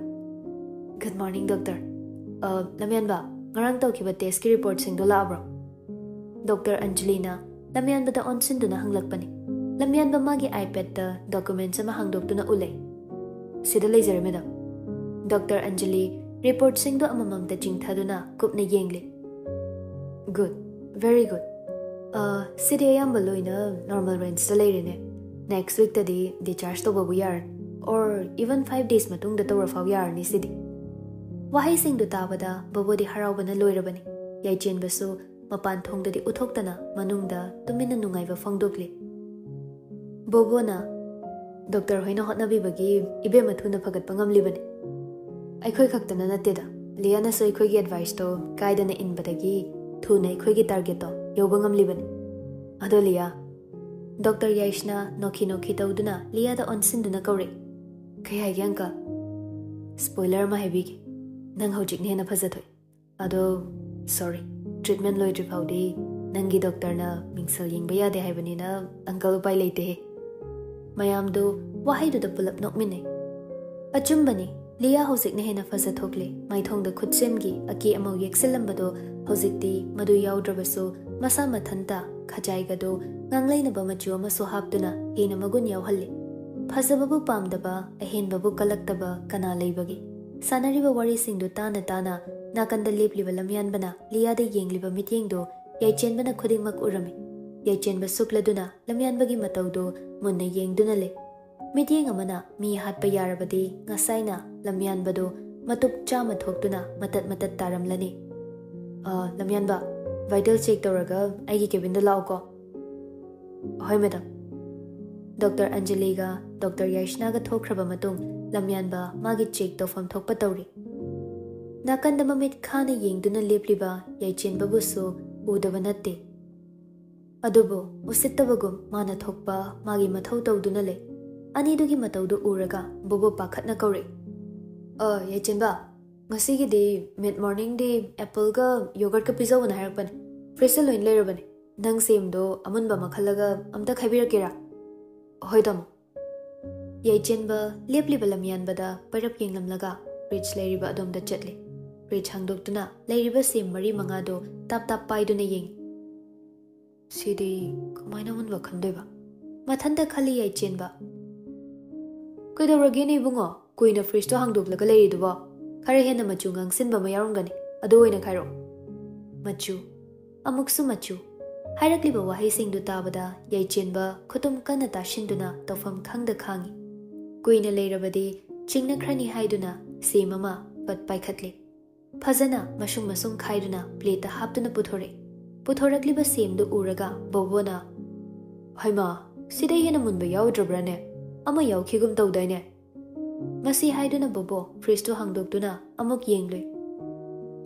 "Good morning, doctor. ꯑ, ꯂꯝꯌꯥꯟꯕ, ꯉꯔꯥꯡ ꯇꯧꯈꯤꯕ ꯇꯦꯁꯀꯤ ꯔꯤꯄꯣꯔꯠꯁꯤꯡꯗꯣ ꯂꯥꯛꯑꯕ꯭ꯔꯣ?" ꯗꯣꯛꯇꯔ ꯑꯟꯖꯂꯤꯅ ꯂꯝꯌꯥꯟꯕꯗ ꯑꯣꯟꯁꯤꯟꯗꯨꯅ ꯍꯪꯂꯛꯄꯅꯤ꯫ ꯂꯝꯌꯥꯟꯕ ꯃꯥꯒꯤ ꯑꯥꯏꯄꯦꯗꯇ ꯗꯣꯀꯨꯃꯦꯟꯠꯁ ꯑꯃ ꯍꯥꯡꯗꯣꯛꯇꯨꯅ ꯎꯠꯂꯦ꯫ "ꯁꯤꯗ ꯂꯩꯖꯔꯦ, ꯃꯦꯗꯥꯝ꯫" ꯗꯣꯛꯇꯔ ꯑꯟꯖꯂꯤ ꯔꯤꯄꯣꯔꯠꯁꯤꯡꯗꯣ ꯑꯃꯃꯝꯇ ꯆꯤꯡꯊꯗꯨꯅ ꯀꯨꯞꯅ ꯌꯦꯡꯂꯦ꯫ "Good, very good꯫ ꯑ, ꯁꯤꯗꯤ ꯑꯌꯥꯝꯕ ꯂꯣꯏꯅ ꯅꯣꯔꯃꯦꯜ ꯔꯦꯟꯖꯇ ꯂꯩꯔꯦꯅꯦ꯫ ꯅꯦꯛꯁ ꯋꯤꯛꯇꯗꯤ ꯗꯤꯆꯥꯔꯖ ꯇꯧꯕꯕꯨ ꯌꯥꯔꯅꯤ꯫ ꯑꯣꯔ ꯏꯚꯟ ꯐꯥꯏꯚ ꯗꯦꯖ ꯃꯇꯨꯡꯗ ꯇꯧꯔꯐꯥꯎ ꯌꯥꯔꯅꯤ ꯁꯤꯗꯤ꯫" ꯋꯥꯍꯩꯁꯤꯡꯗꯨ ꯇꯥꯕꯗ ꯕꯣꯕꯣꯗꯤ ꯍꯔꯥꯎꯕꯅ ꯂꯣꯏꯔꯕꯅꯤ꯫ ꯌꯥꯏꯆꯦꯟꯕꯁꯨ ꯃꯄꯥꯟ ꯊꯣꯡꯗꯗꯤ ꯎꯠꯊꯣꯛꯇꯅ ꯃꯅꯨꯡꯗ ꯇꯨꯃꯤꯟꯅ ꯅꯨꯡꯉꯥꯏꯕ ꯐꯣꯡꯗꯣꯛꯂꯤ꯫ ꯕꯣꯕꯣꯅ, "ꯗꯣꯛꯇꯔ ꯍꯣꯏꯅ ꯍꯣꯠꯅꯕꯤꯕꯒꯤ ꯏꯕꯦꯝꯃ ꯊꯨꯅ ꯐꯒꯠꯄ ꯉꯝꯂꯤꯕꯅꯤ꯫ ꯑꯩꯈꯣꯏ ꯈꯛꯇꯅ ꯅꯠꯇꯦꯗ, ꯂꯤꯌꯥꯅꯁꯨ ꯑꯩꯈꯣꯏꯒꯤ ꯑꯦꯗꯚꯥꯏꯁꯇꯣ ꯀꯥꯏꯗꯅ ꯏꯟꯕꯗꯒꯤ ꯊꯨꯅ ꯑꯩꯈꯣꯏꯒꯤ ꯇꯥꯔꯒꯦꯠꯇꯣ ꯌꯧꯕ ꯉꯝꯂꯤꯕꯅꯤ꯫" ꯑꯗꯣ ꯂꯤꯌꯥ, ꯗꯣꯛꯇꯔ ꯌꯥꯏꯁꯅꯥ ꯅꯣꯛꯈꯤ ꯅꯣꯛꯈꯤ ꯇꯧꯗꯨꯅ ꯂꯤꯌꯥꯗ ꯑꯣꯟꯁꯤꯟꯗꯨꯅ ꯀꯧꯔꯦ꯫ "ꯀꯩ ꯍꯥꯏꯒꯦ, ꯑꯪꯀꯜ?" "ꯁ꯭ꯄꯣꯏꯂꯔ ꯑꯃ ꯍꯥꯏꯕꯤꯒꯦ, ꯅꯪ ꯍꯧꯖꯤꯛꯅ ꯍꯦꯟꯅ ꯐꯖꯊꯣꯛꯏ꯫ ꯑꯗꯣ, ꯁꯣꯔꯤ, ꯇ꯭ꯔꯤꯠꯃꯦꯟ ꯂꯣꯏꯗ꯭ꯔꯤ ꯐꯥꯎꯗꯤ ꯅꯪꯒꯤ ꯗꯣꯛꯇꯔꯅ ꯃꯤꯡꯁꯦꯜ ꯌꯦꯡꯕ ꯌꯥꯗꯦ ꯍꯥꯏꯕꯅꯤꯅ, ꯑꯪꯀꯜ, ꯎꯄꯥꯏ ꯂꯩꯇꯦꯍꯦ꯫" ꯃꯌꯥꯝꯗꯨ ꯋꯥꯍꯩꯗꯨꯗ ꯄꯨꯂꯞ ꯅꯣꯛꯃꯤꯟꯅꯩ꯫ ꯑꯆꯨꯝꯕꯅꯤ, ꯂꯤꯌꯥ ꯍꯧꯖꯤꯛꯅ ꯍꯦꯟꯅ ꯐꯖꯊꯣꯛꯂꯦ꯫ ꯃꯥꯏꯊꯣꯡꯗ ꯈꯨꯠꯁꯦꯝꯒꯤ ꯑꯀꯦ ꯑꯃꯧ ꯌꯦꯛꯁꯤꯜꯂꯝꯕꯗꯣ ꯍꯧꯖꯤꯛꯇꯤ ꯃꯗꯨ ꯌꯥꯎꯗ꯭ꯔꯕꯁꯨ, ꯃꯁꯥ ꯃꯊꯟꯇ ꯈꯖꯥꯏꯒꯗꯨ ꯉꯥꯡꯂꯩꯅꯕ ꯃꯆꯨ ꯑꯃꯁꯨ ꯍꯥꯞꯇꯨꯅ ꯍꯦꯟꯅ ꯃꯒꯨꯟ ꯌꯥꯎꯍꯜꯂꯤ꯫ ꯐꯖꯕꯕꯨ ꯄꯥꯝꯗꯕ, ꯑꯍꯦꯟꯕꯕꯨ ꯀꯜꯂꯛꯇꯕ ꯀꯅꯥ ꯂꯩꯕꯒꯦ? ꯁꯥꯟꯅꯔꯤꯕ ꯋꯥꯔꯤꯁꯤꯡꯗꯨ ꯇꯥꯅ ꯇꯥꯅ ꯅꯥꯀꯟꯗ ꯂꯦꯞꯂꯤꯕ ꯂꯝꯌꯥꯟꯕꯅ ꯂꯤꯌꯥꯗ ꯌꯦꯡꯂꯤꯕ ꯃꯤꯠꯌꯦꯡꯗꯨ ꯌꯥꯏꯆꯦꯟꯕꯅ ꯈꯨꯗꯤꯡꯃꯛ ꯎꯔꯝꯃꯤ꯫ ꯌꯥꯏꯆꯦꯟꯕ ꯁꯨꯛꯂꯗꯨꯅ ꯂꯝꯌꯥꯟꯕꯒꯤ ꯃꯇꯧꯗꯨ ꯃꯨꯟꯅ ꯌꯦꯡꯗꯨꯅ ꯂꯩ꯫ ꯃꯤꯠꯌꯦꯡ ꯑꯃꯅ ꯃꯤ ꯍꯥꯠꯄ ꯌꯥꯔꯕꯗꯤ ꯉꯁꯥꯏꯅ ꯂꯝꯌꯥꯟꯕꯗꯨ ꯃꯇꯨꯞ ꯆꯥꯝꯃ ꯊꯣꯛꯇꯨꯅ ꯃꯇꯠ ꯃꯇꯠ ꯇꯥꯔꯝꯂꯅꯤ꯫ "ꯑ, ꯂꯝꯌꯥꯟꯕ, ꯚꯥꯏꯇꯦꯜ ꯆꯦꯛ ꯇꯧꯔꯒ ꯑꯩꯒꯤ ꯀꯦꯕꯤꯟꯗ ꯂꯥꯛꯑꯣꯀꯣ꯫" "ꯍꯣꯏ, ꯃꯦꯗꯥꯝ꯫" ꯗꯣꯛꯇꯔ ꯑꯟꯖꯂꯤꯒ ꯗꯣꯛꯇꯔ ꯌꯥꯏꯁꯅꯥꯒ ꯊꯣꯛꯈ꯭ꯔꯕ ꯃꯇꯨꯡ, ꯂꯝꯌꯥꯟꯕ ꯃꯥꯒꯤ ꯆꯦꯛ ꯇꯧꯐꯝ ꯊꯣꯛꯄ ꯇꯧꯔꯤ꯫ ꯅꯥꯀꯟꯗ ꯃꯃꯤꯠ ꯈꯥꯅ ꯌꯦꯡꯗꯨꯅ ꯂꯦꯞꯂꯤꯕ ꯌꯥꯏꯆꯦꯟꯕꯕꯨꯁꯨ ꯎꯗꯕ ꯅꯠꯇꯦ꯫ ꯑꯗꯨꯕꯨ ꯎꯁꯤꯠꯇꯕꯒꯨꯝ ꯃꯥꯅ ꯊꯣꯛꯄ ꯃꯥꯒꯤ ꯃꯊꯧ ꯇꯧꯗꯨꯅ ꯂꯩ꯫ ꯑꯅꯤꯗꯨꯒꯤ ꯃꯇꯧꯗꯨ ꯎꯔꯒ ꯕꯣꯕꯣ ꯄꯥꯈꯠꯅ ꯀꯧꯔꯛꯏ, "ꯑ, ꯌꯥꯏꯆꯦꯟꯕ, ꯉꯁꯤꯒꯤꯗꯤ ꯃꯤꯗ ꯃꯣꯔꯅꯤꯡꯗꯤ ꯑꯦꯄꯜꯒ ꯌꯣꯒꯔꯠꯀ ꯄꯤꯖꯧꯅ ꯍꯥꯏꯔꯛꯄꯅꯦ꯫ ꯐ꯭ꯔꯤꯖꯇ ꯂꯣꯏꯅ ꯂꯩꯔꯕꯅꯦ꯫ ꯅꯪ ꯁꯦꯝꯗꯣ ꯑꯃꯨꯟꯕ ꯑꯃ ꯈꯜꯂꯒ ꯑꯝꯇ ꯈꯥꯏꯕꯤꯔꯛꯀꯦꯔꯥ?" "ꯍꯣꯏ, ꯇꯥꯃꯣ꯫" ꯌꯥꯏꯆꯦꯟꯕ ꯂꯦꯞꯂꯤꯕ ꯂꯝꯌꯥꯟꯕꯗ ꯄꯩꯔꯞ ꯌꯦꯡꯂꯝꯂꯒ ꯐ꯭ꯔꯤꯖ ꯂꯩꯔꯤꯕ ꯑꯗꯣꯝꯗ ꯆꯠꯂꯤ꯫ ꯐ꯭ꯔꯤꯖ ꯍꯥꯡꯗꯣꯛꯇꯨꯅ ꯂꯩꯔꯤꯕ ꯁꯦꯝ ꯃꯔꯤ ꯃꯉꯥꯗꯨ ꯇꯥꯞ ꯇꯥꯞ ꯄꯥꯏꯗꯨꯅ ꯌꯦꯡꯉꯤ꯫ "ꯁꯤꯗꯤ ꯀꯃꯥꯏꯅ ꯑꯃꯨꯟꯕ ꯈꯟꯗꯣꯏꯕ?" ꯃꯊꯟꯇ ꯈꯜꯂꯤ ꯌꯥꯏꯆꯦꯟꯕ꯫ "ꯀꯩꯗꯧꯔꯒꯦꯅꯦ ꯏꯕꯨꯡꯉꯣ? ꯀꯨꯏꯅ ꯐ꯭ꯔꯤꯖꯇꯣ ꯍꯥꯡꯗꯣꯛꯂꯒ ꯂꯩꯔꯤꯗꯨꯕꯣ? ꯈꯔ ꯍꯦꯟꯅ ꯃꯆꯨ ꯉꯥꯡꯁꯤꯟꯕ ꯑꯃ ꯌꯥꯎꯔꯝꯒꯅꯤ, ꯑꯗꯨ ꯑꯣꯏꯅ ꯈꯥꯏꯔꯛꯑꯣ꯫" "ꯃꯆꯨ? ꯑꯃꯨꯛꯁꯨ ꯃꯆꯨ?" ꯍꯥꯏꯔꯛꯂꯤꯕ ꯋꯥꯍꯩꯁꯤꯡꯗꯨ ꯇꯥꯕꯗ ꯌꯥꯏꯆꯦꯟꯕ ꯈꯨꯇꯨꯝ ꯀꯟꯅ ꯇꯥꯁꯤꯟꯗꯨꯅ ꯇꯧꯐꯝ ꯈꯪꯗ ꯈꯥꯡꯉꯤ꯫ ꯀꯨꯏꯅ ꯂꯩꯔꯕꯗꯤ ꯆꯤꯡꯅꯈ꯭ꯔꯅꯤ ꯍꯥꯏꯗꯨꯅ ꯁꯦꯝ ꯑꯃ ꯐꯠ ꯄꯥꯏꯈꯠꯂꯤ꯫ ꯐꯖꯅ ꯃꯁꯨꯡ ꯃꯁꯨꯡ ꯈꯥꯏꯗꯨꯅ ꯄ꯭ꯂꯦꯠꯇ ꯍꯥꯞꯇꯨꯅ ꯄꯨꯊꯣꯔꯛꯏ꯫ ꯄꯨꯊꯣꯔꯛꯂꯤꯕ ꯁꯦꯝꯗꯨ ꯎꯔꯒ ꯕꯣꯕꯣꯅ, "ꯍꯩꯃꯥ, ꯁꯤꯗꯩ ꯍꯦꯟꯅ ꯃꯨꯟꯕ ꯌꯥꯎꯗ꯭ꯔꯕ꯭ꯔꯥꯅꯦ? ꯑꯃ ꯌꯥꯎꯈꯤꯒꯨꯝ ꯇꯧꯗꯥꯏꯅꯦ?" ꯃꯁꯤ ꯍꯥꯏꯗꯨꯅ ꯕꯣꯕꯣ ꯐ꯭ꯔꯤꯖꯇꯨ ꯍꯥꯡꯗꯣꯛꯇꯨꯅ ꯑꯃꯨꯛ ꯌꯦꯡꯂꯨꯏ꯫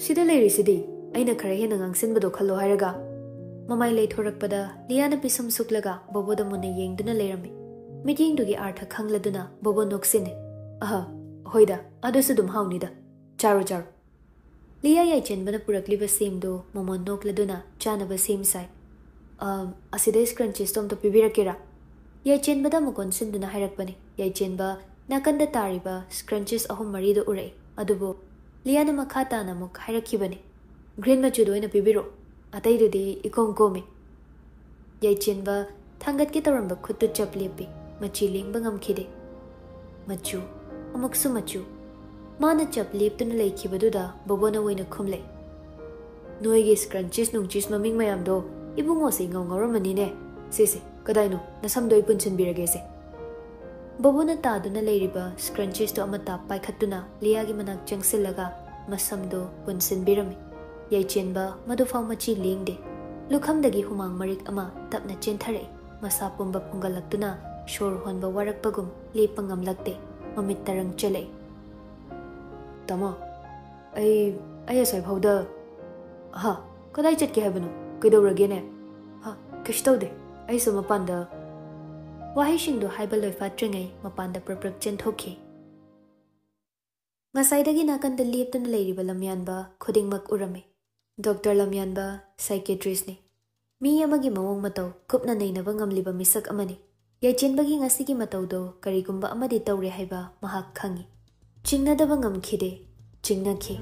"ꯁꯤꯗ ꯂꯩꯔꯤꯁꯤꯗꯤ, ꯑꯩꯅ ꯈꯔ ꯍꯦꯟꯅ ꯉꯥꯡꯁꯤꯟꯕꯗꯣ ꯈꯜꯂꯣ ꯍꯥꯏꯔꯒ?" ꯃꯃꯥꯏ ꯂꯩꯊꯣꯔꯛꯄꯗ ꯂꯤꯌꯥꯅ ꯄꯤꯁꯨꯝ ꯁꯨꯛꯂꯒ ꯕꯣꯕꯣꯗ ꯃꯨꯟꯅ ꯌꯦꯡꯗꯨꯅ ꯂꯩꯔꯝꯃꯤ꯫ ꯃꯤꯠꯌꯦꯡꯗꯨꯒꯤ ꯑꯥꯔꯊ ꯈꯪꯂꯗꯨꯅ ꯕꯣꯕꯣ ꯅꯣꯛꯁꯤꯟꯅꯩ꯫ "ꯑꯍ, ꯍꯣꯏꯗ, ꯑꯗꯨꯁꯨ ꯑꯗꯨꯝ ꯍꯥꯎꯅꯤꯗ꯫ ꯆꯥꯔꯣ, ꯆꯥꯔꯣ꯫" ꯂꯤꯌꯥ ꯌꯥꯏꯆꯦꯟꯕꯅ ꯄꯨꯔꯛꯂꯤꯕ ꯁꯦꯝꯗꯨ ꯃꯣꯃꯣꯟ ꯅꯣꯛꯂꯗꯨꯅ ꯆꯥꯅꯕ ꯁꯦꯝ ꯁꯥꯏ꯫ "ꯑꯝ, ꯑꯁꯤꯗ ꯁ꯭ꯀ꯭ꯔꯟꯆꯤꯁꯇꯣ ꯑꯝꯇ ꯄꯤꯕꯤꯔꯛꯀꯦꯔꯥ?" ꯌꯥꯏꯆꯦꯟꯕꯗ ꯑꯃꯨꯛ ꯑꯣꯟꯁꯤꯟꯗꯨꯅ ꯍꯥꯏꯔꯛꯄꯅꯤ꯫ ꯌꯥꯏꯆꯦꯟꯕ ꯅꯥꯀꯟꯗ ꯇꯥꯔꯤꯕ ꯁ꯭ꯀ꯭ꯔꯟꯆꯤꯁ ꯑꯍꯨꯝ ꯃꯔꯤꯗꯨ ꯎꯔꯛꯏ꯫ ꯑꯗꯨꯕꯨ ꯂꯤꯌꯥꯅ ꯃꯈꯥ ꯇꯥꯅ ꯑꯃꯨꯛ ꯍꯥꯏꯔꯛꯈꯤꯕꯅꯤ, "ꯒ꯭ꯔꯤꯟ ꯃꯆꯨꯗꯣ ꯑꯣꯏꯅ ꯄꯤꯕꯤꯔꯛꯑꯣ, ꯑꯇꯩꯗꯨꯗꯤ ꯏꯀꯣꯝ ꯀꯣꯝꯃꯤ꯫" ꯌꯥꯏꯆꯦꯟꯕ ꯊꯥꯡꯒꯠꯀꯦ ꯇꯧꯔꯝꯕ ꯈꯨꯠꯇꯨ ꯆꯞ ꯂꯦꯞꯄꯤ꯫ ꯃꯆꯤ ꯂꯦꯡꯕ ꯉꯝꯈꯤꯗꯦ꯫ ꯃꯆꯨ, ꯑꯃꯨꯛꯁꯨ ꯃꯆꯨ꯫ ꯃꯥꯅ ꯆꯞ ꯂꯦꯞꯇꯨꯅ ꯂꯩꯈꯤꯕꯗꯨꯗ ꯕꯣꯕꯣꯅ ꯑꯣꯏꯅ ꯈꯨꯝꯂꯦ꯫ "ꯅꯣꯏꯒꯤ ꯁ꯭ꯀ꯭ꯔꯟꯆꯤꯁ ꯅꯨꯡꯆꯤꯁ ꯃꯃꯤꯡ ꯃꯌꯥꯝꯗꯣ ꯏꯕꯨꯡꯉꯣꯁꯦ ꯏꯉꯥꯎ ꯉꯥꯎꯔꯝꯃꯅꯤꯅꯦ꯫ ꯁꯦ ꯁꯦ, ꯀꯗꯥꯏꯅꯣ? ꯅꯁꯝꯗꯣ ꯑꯩ ꯄꯨꯟꯁꯤꯟꯕꯤꯔꯒꯦꯁꯦ꯫" ꯕꯣꯕꯣꯅ ꯇꯥꯗꯨꯅ ꯂꯩꯔꯤꯕ ꯁ꯭ꯀ꯭ꯔꯟꯆꯤꯁꯇꯣ ꯑꯃꯠꯇ ꯄꯥꯏꯈꯠꯇꯨꯅ ꯂꯤꯌꯥꯒꯤ ꯃꯅꯥꯛ ꯆꯪꯁꯤꯜꯂꯒ ꯃꯁꯝꯗꯣ ꯄꯨꯟꯁꯤꯟꯕꯤꯔꯝꯃꯤ꯫ ꯌꯥꯏꯆꯦꯟꯕ ꯃꯗꯨꯐꯥꯎ ꯃꯆꯤ ꯂꯦꯡꯗꯦ꯫ ꯂꯨꯈꯝꯗꯒꯤ ꯍꯨꯃꯥꯡ ꯃꯔꯤꯛ ꯑꯃ ꯇꯞꯅ ꯆꯦꯟꯊꯔꯛꯏ꯫ ꯃꯁꯥ ꯄꯨꯝꯕ ꯐꯨꯡꯒꯠꯂꯛꯇꯨꯅ ꯁꯣꯔ ꯍꯣꯟꯕ ꯋꯥꯔꯛꯄꯒꯨꯝ ꯂꯦꯞꯄ ꯉꯝꯂꯛꯇꯦ꯫ ꯃꯃꯤꯠ ꯇꯔꯪ ꯆꯦꯜꯂꯛꯏ꯫ "ꯇꯥꯃꯣ, ꯑꯩ, ꯑꯩ ꯑꯁ꯭ꯋꯥꯏꯐꯥꯎꯗ꯫" "ꯍꯥ? ꯀꯗꯥꯏ ꯆꯠꯀꯦ ꯍꯥꯏꯕꯅꯣ? ꯀꯩꯗꯧꯔꯒꯦꯅꯦ?" "ꯍꯥ, ꯀꯩꯁꯨ ꯇꯧꯗꯦ꯫ ꯑꯩꯁꯨ ꯃꯄꯥꯟꯗ꯫" ꯋꯥꯍꯩꯁꯤꯡꯗꯨ ꯍꯥꯏꯕ ꯂꯣꯏꯐꯥꯠꯇ꯭ꯔꯤꯉꯩ ꯃꯄꯥꯟꯗ ꯄ꯭ꯔꯞ ꯄ꯭ꯔꯞ ꯆꯦꯟꯊꯣꯛꯈꯤ꯫ ꯉꯁꯥꯏꯗꯒꯤ ꯅꯥꯀꯟꯗ ꯂꯦꯞꯇꯨꯅ ꯂꯩꯔꯤꯕ ꯂꯝꯌꯥꯟꯕ ꯈꯨꯗꯤꯡꯃꯛ ꯎꯔꯝꯃꯤ꯫ ꯗꯣꯛꯇꯔ ꯂꯝꯌꯥꯟꯕ psychiatristꯅꯤ꯫ ꯃꯤ ꯑꯃꯒꯤ ꯃꯑꯣꯡ ꯃꯇꯧ ꯀꯨꯞꯅ ꯅꯩꯅꯕ ꯉꯝꯂꯤꯕ ꯃꯤꯁꯛ ꯑꯃꯅꯤ꯫ ꯌꯥꯏꯆꯦꯟꯕꯒꯤ ꯉꯁꯤꯒꯤ ꯃꯇꯧꯗꯣ ꯀꯔꯤꯒꯨꯝꯕ ꯑꯃꯗꯤ ꯇꯧꯔꯦ ꯍꯥꯏꯕ ꯃꯍꯥꯛ ꯈꯪꯏ꯫ ꯆꯤꯡꯅꯗꯕ ꯉꯝꯈꯤꯗꯦ꯫ ꯆꯤꯡꯅꯈꯤ꯫